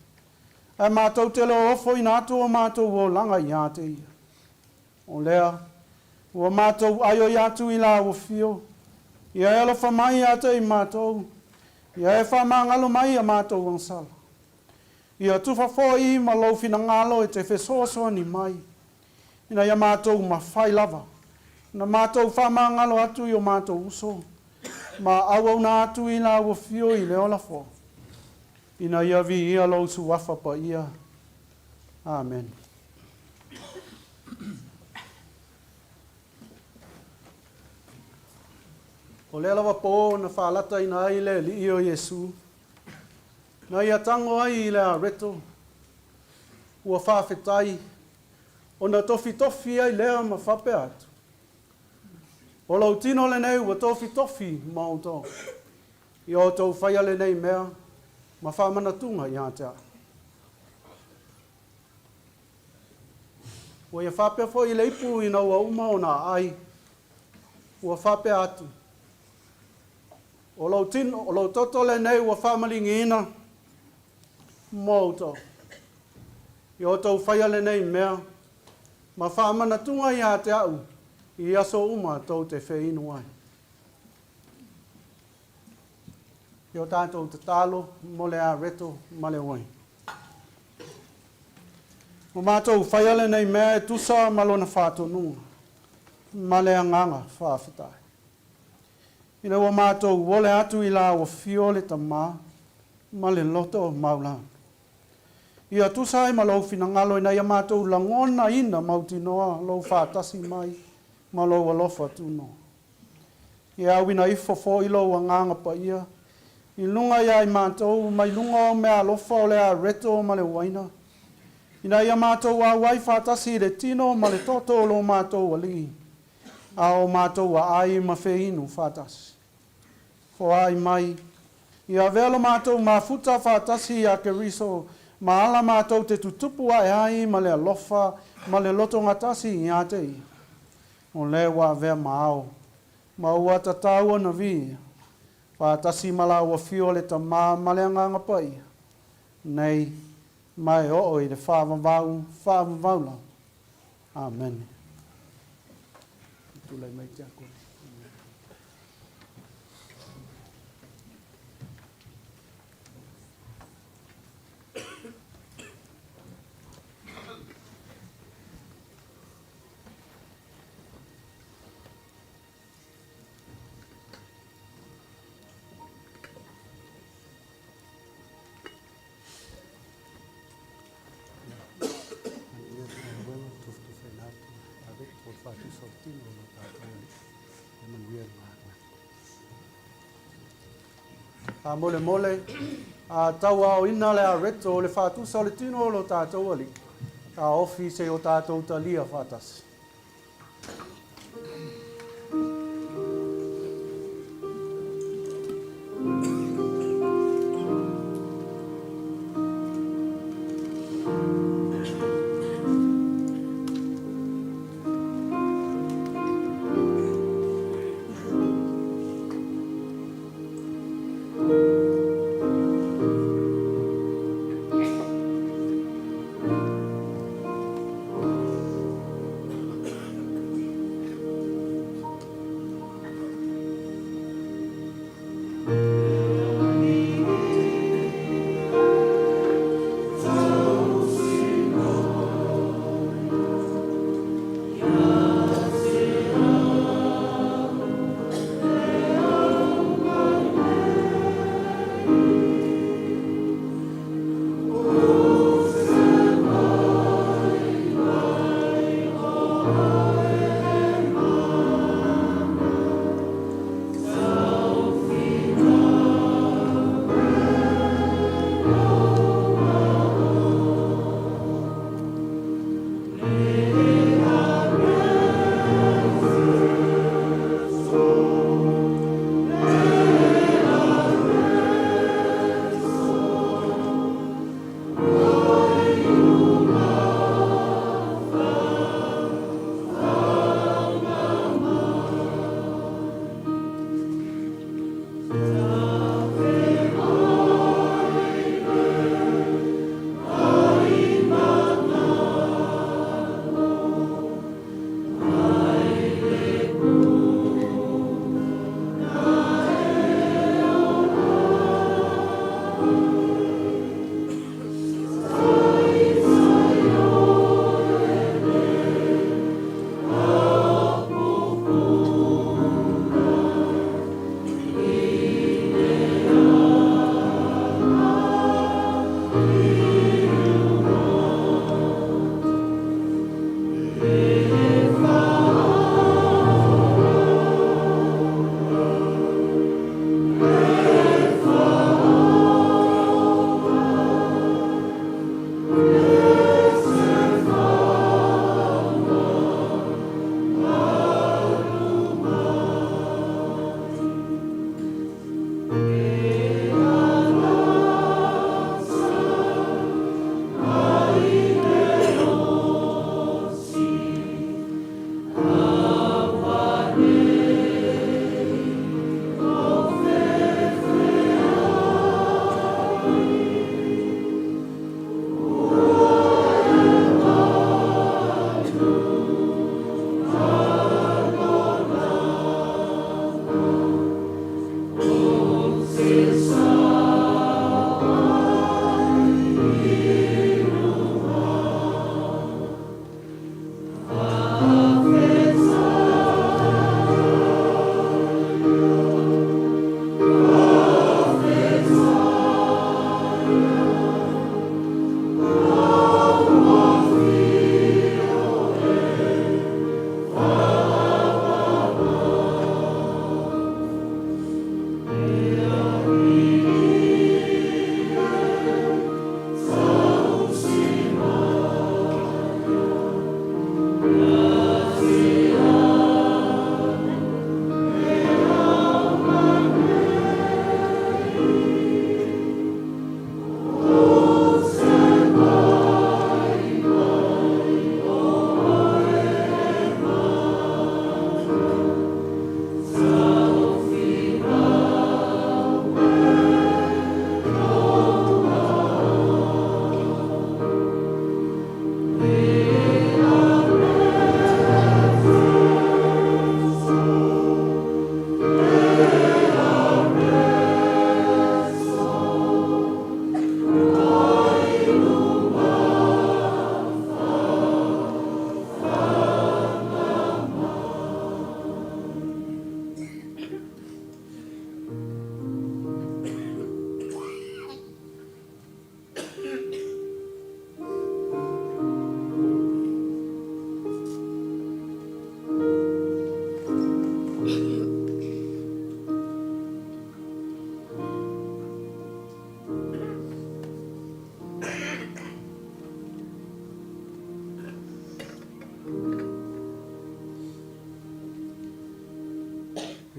ae matou te le o ofoina atu o matou olaga ia te ia. O lea, ua matou aioi atu i lau afio, ia e alofa mai ia te i matou, ia e faamagalo mai ia matou agasala. Ia tufa foi ma lou finagalo e te fesoasoani mai, ina ia matou mafai lava ona matou faamagalo atu i o matou uso, ma auauna atu i lau afio i le ola fou, ina ia viia lou suafa paia. Amene. O lea lava pō na faalataina ai le Alii o Iesu, na ia tago ai i le areto, ua faafetai, ona tofitofi ai lea ma faapea atu, O lou tino lenei ua tofitofi ma outou, i outou faia lenei mea ma faamanatuga ia te au. Ua ia faapea foi i le ipu ina ua uma ona aai, ua faapea atu, O lou tino, o lou toto lenei ua faamaligiina mo outou. I outou faia lenei mea, ma faamanatuga ia te au i aso uma tou te feinu ai. I o tatou tatalo mo le areto ma le uaina. Ua matou faia lenei mea e tusa ma lona faatonuga ma le agaga faafetai. Ina ua matou ole atu i lau afio le Tama ma le loto maulana. Ia tusa ai ma lou finagalo ina ia matou lagonaina mautinoa lou faatasi mai ma lou alofa tunoa. Ia auina ifo foi lou Agaga Paia i luga ia i matou mai luga o meaalofa o le areto ma le uaina, ina ia matou auai faatasi i le tino ma le toto o lo matou Alii, a o matou aai ma feinu faatasi. Foai mai, ia avea lo matou mafuta faatasi ia Keriso, ma ala matou te tutupu ae ai ma le alofa ma le lotogatasi ia te ia. O lea ua avea ma ao, ma ua tatau ona viia, faatasi ma lau afio le Tama ma le Agaga Paia, nei, ma e oo i le faavavau faavavau lava. Amene. Tulai mai Tiakone. Faamolemole. A tauaoina le areto o le faatusa o le tino o lo tatou Alii, taofi se i o tatou talia faatasi.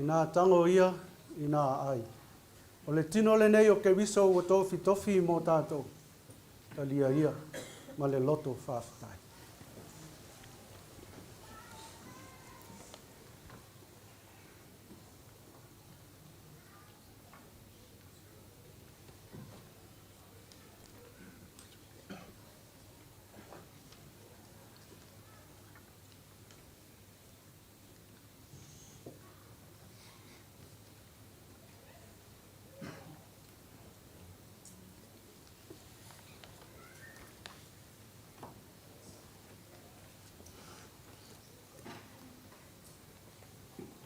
Inā tago ia, inā ai. O le tino lenei o Keriso ua tofitofi mo tatou, talia ia ma le loto faafetai.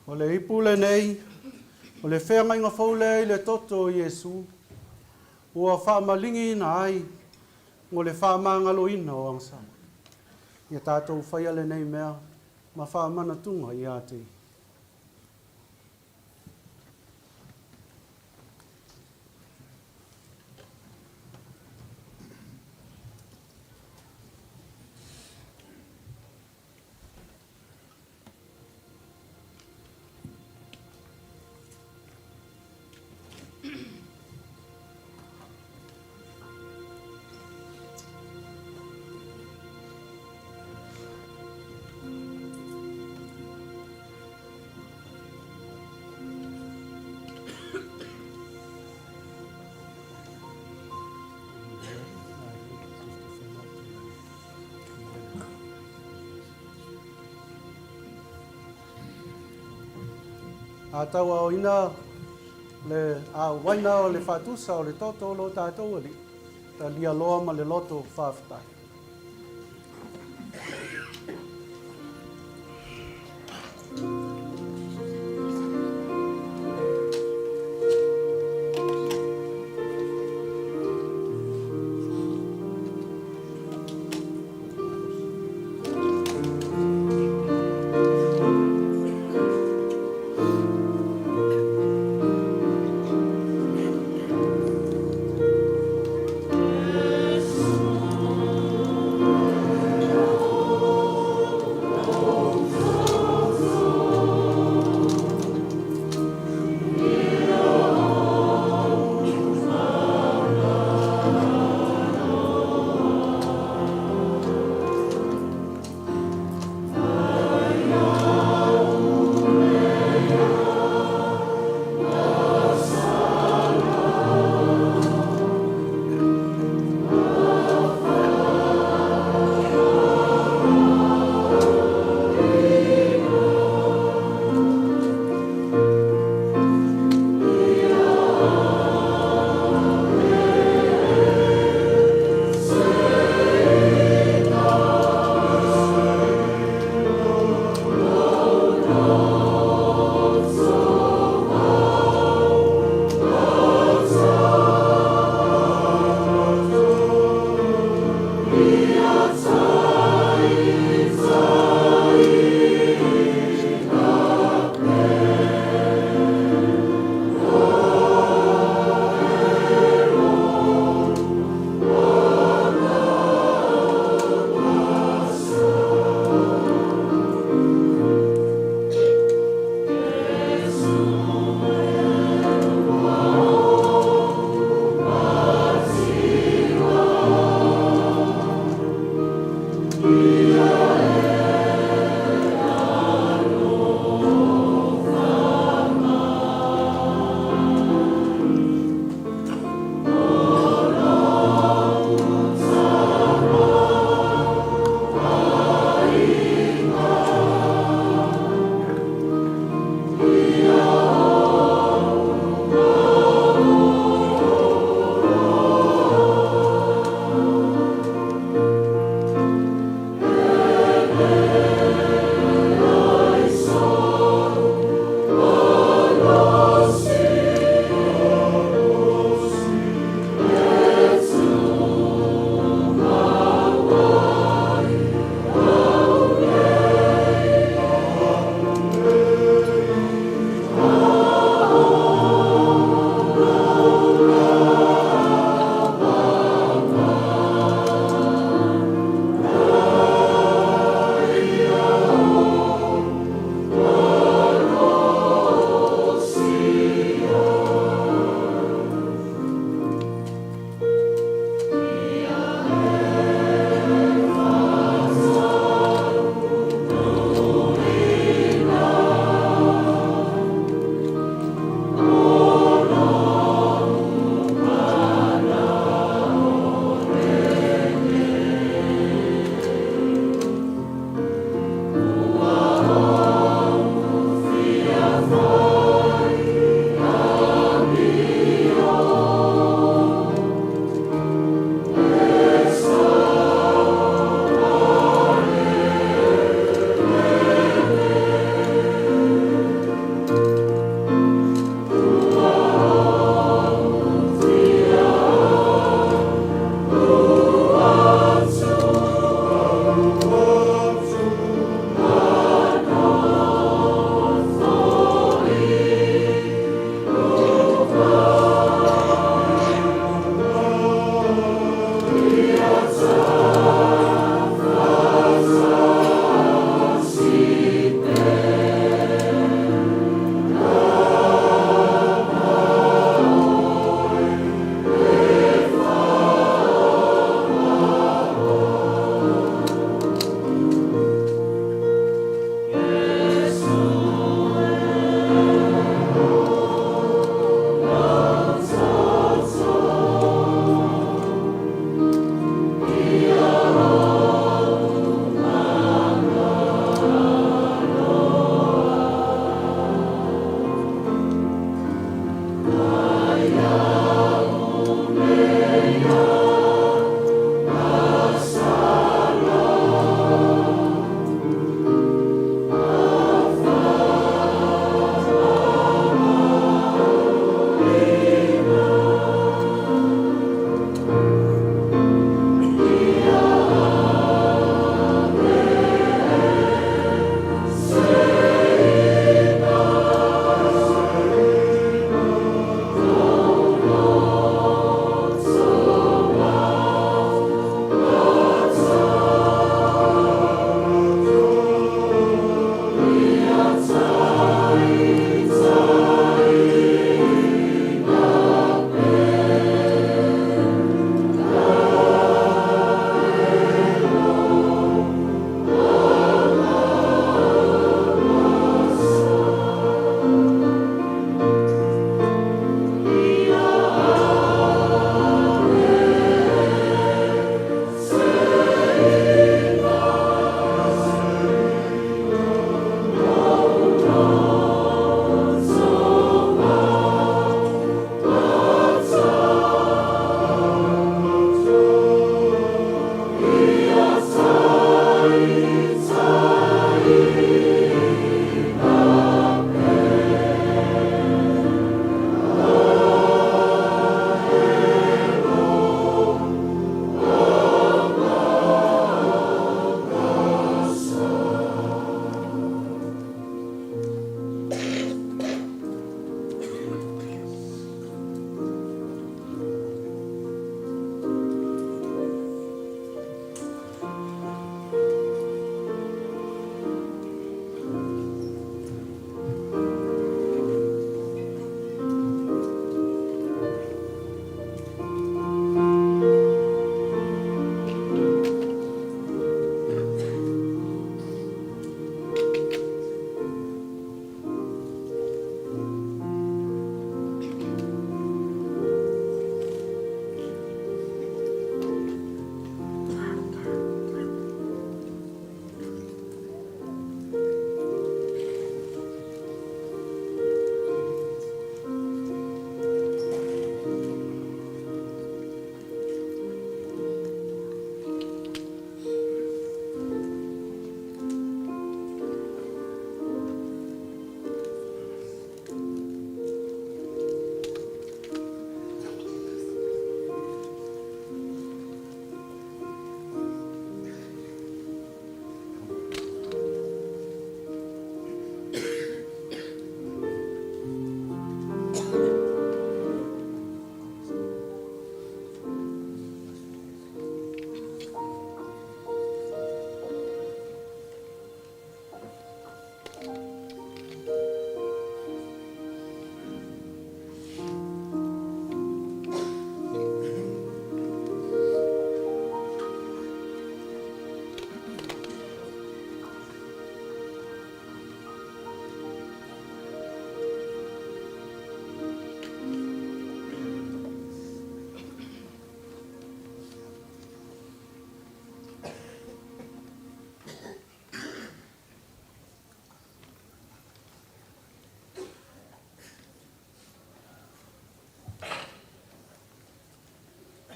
O le ipu lenei, o le feagaiga fou lea i le toto o Iesu, ua faamaligiina ai mo le faamagaloina o agasala. Ia tatou faia lenei mea ma faamanatuga ia te ia. A tauaoina le a uaina o le faatusa o le toto o lo tatou Alii, talia loa ma le loto faafetai.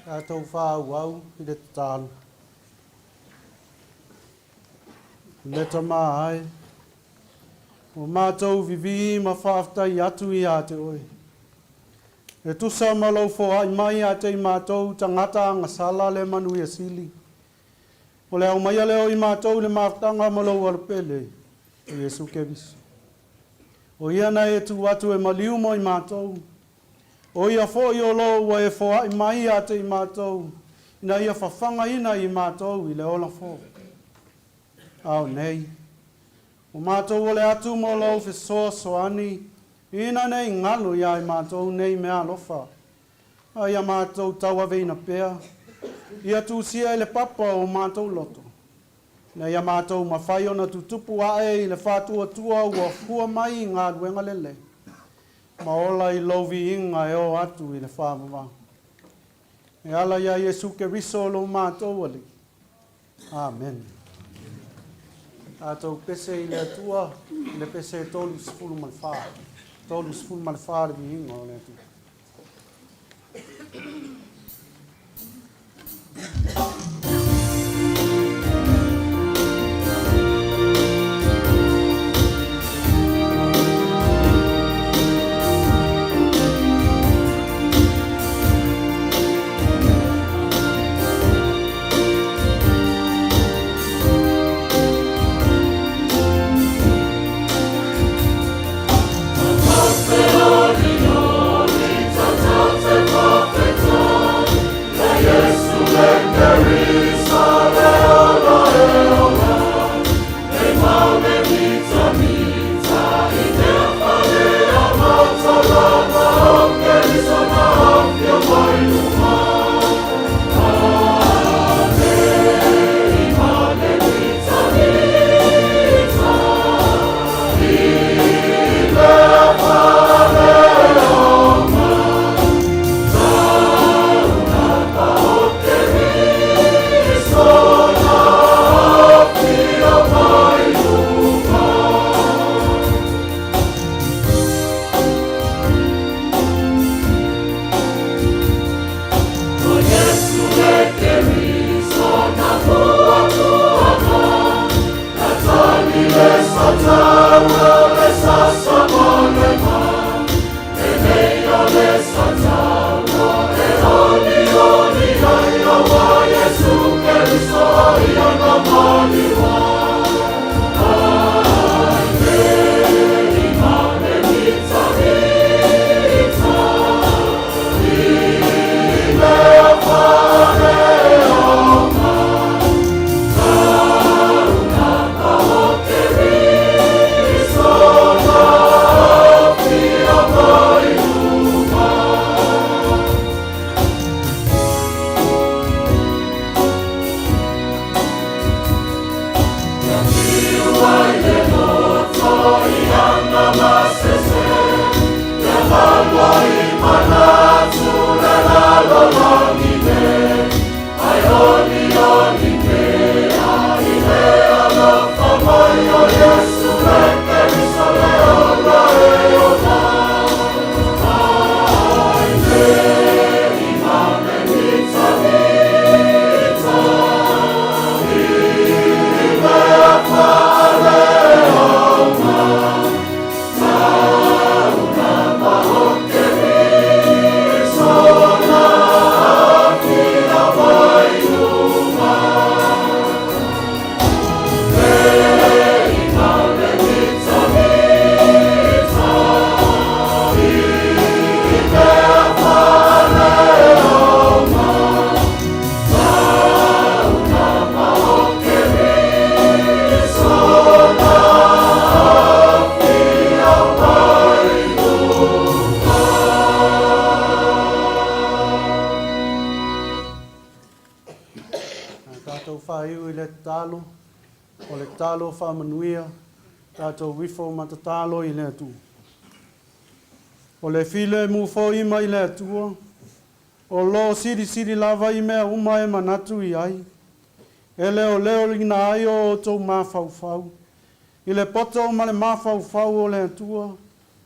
Tatou faaauau i le tatalo. Le Tama ae, ua matou vivī ma faafetai atu ia te Oe. E tusa ma Lou foai mai ia te i matou tagata agasala le manuia sili. O le aumaia lea o i matou i le mafutaga ma Lou Alopele, o Iesu Keriso. O Ia na e tu atu e maliu mo i matou. O Ia foi o lo ua e foai mai ia te i matou, ina ia fafagaina i matou i le ola fou. Ao nei, o matou ole atu mo Lou fesoasoani, ina ne i galu ia i matou nei mea alofa, a ia matou tauaveina pea, ia tusia i le papa o matou loto, ina ia matou mafai ona tutupu ae i le faatuatua ua fua mai i galuega lelei, ma ola i Lou viiga e oo atu i le faavavau. E ala iā Iesu Keriso lo matou Alii. Amene. Tatou pese i le Atua i le pese 34. 34 le viiga o le Atua. Tatou faaiu i le tatalo, o le tatalo faamanuia, tatou ifo ma tatalo i le Atua. O le filemu foi mai le Atua, o lo silisili lava i mea uma e manatu i ai, e leoleoina ai o outou mafaufau, i le poto ma le mafaufau o le Atua,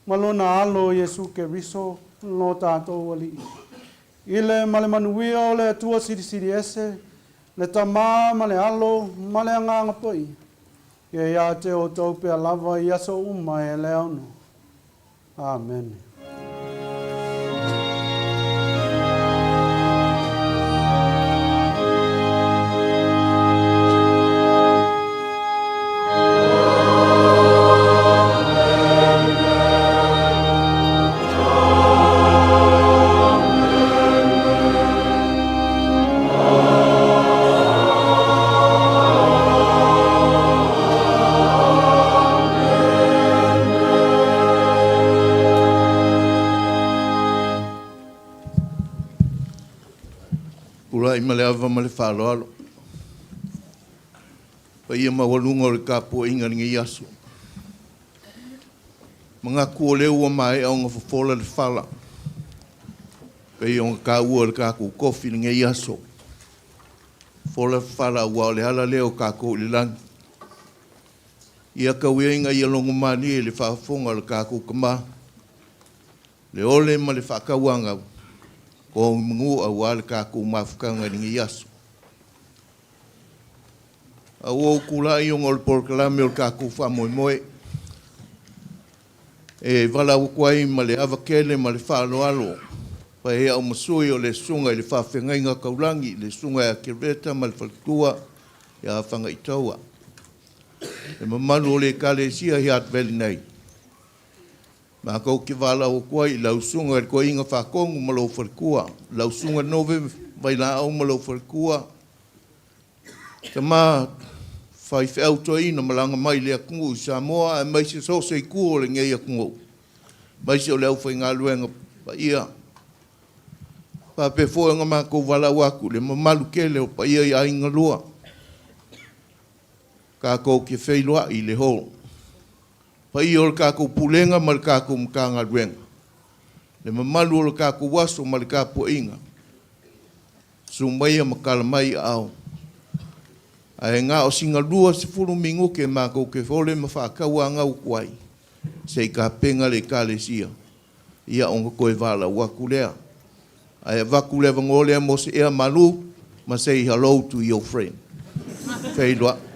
ma Lona Alo Iesu Keriso, lo tatou Alii. I le ma le manuia o le Atua Silisili Ese, le Tama ma le Alo ma le Agaga Paia, ia ia te outou pea lava i aso uma e le aunoa. Amene. Pulai ma le ava ma le faaaloalo. Paia maualuga o le tapuaiga i lenei aso. Manatu o lea ua maea ona fofola le fala, pei ona taua e le tatou tofi i lenei aso. Fofola le fala aua o le ala lea o tatou i le lagi. Ia tau ia ina ia logomalie i le faafofoga a le tatou Tama, le ole ma le faatauanau, togi manu aua le tatou mafutaga i lenei aso. A ua ou tulai ona o le polokalame o le tatou faamoemoe, e valaau atu ai ma le ava tele ma le faaaloalo fai ai au ma sui o le susuga i le faafeagaiga taulagi, le susuga ia Kereta ma le faletua ia Fagaitaua, le mamalu o le Ekalesia i Hatveli nei. Matou te valaau atu ai i lau susuga i le Toeaina Faatonu ma lou faletua, lau susuga Nove Vailaau ma lou faletua, tama faifeau toeaina malaga mai i le atunuu i Samoa aemaise so o se itu o lenei atunuu, aemaise o le aufaigaluega paia. Faapea foi ona matou valaau atu i le mamalu tele o paia i aiga lua, tatou te feiloai i le hall. Paia o le tatou Pulega ma le tatou Matagaluega, le mamalu o le tatou aso ma le tapuaiga, susu maia ma tala mai aao. Ae na o sina 20 minute matou te fole ma faatauanau atu ai, se i tapena le Ekalesia, ia ona toe valaau atu lea. Ae avatu le avanoa lea mo se ea malu ma say hello to your friend. Feiloai.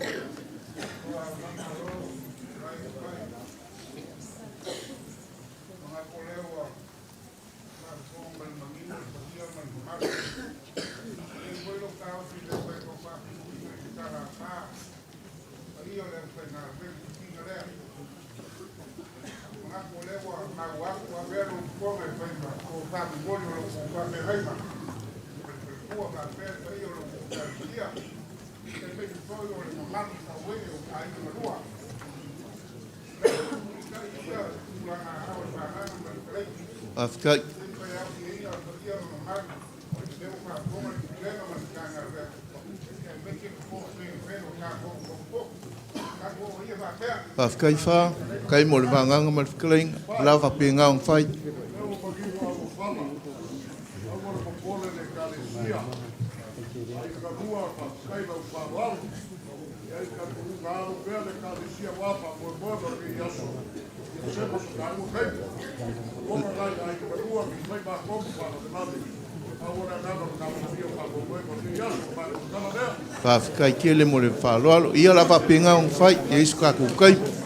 Faafetai. Faafetai fa, kai mo le vagaga ma le fetalaiga, o le a faapena ona fai. Faafetai tele mo le faaaloalo. Ia o le a faapena ona fai, e i ai so tatou taimi.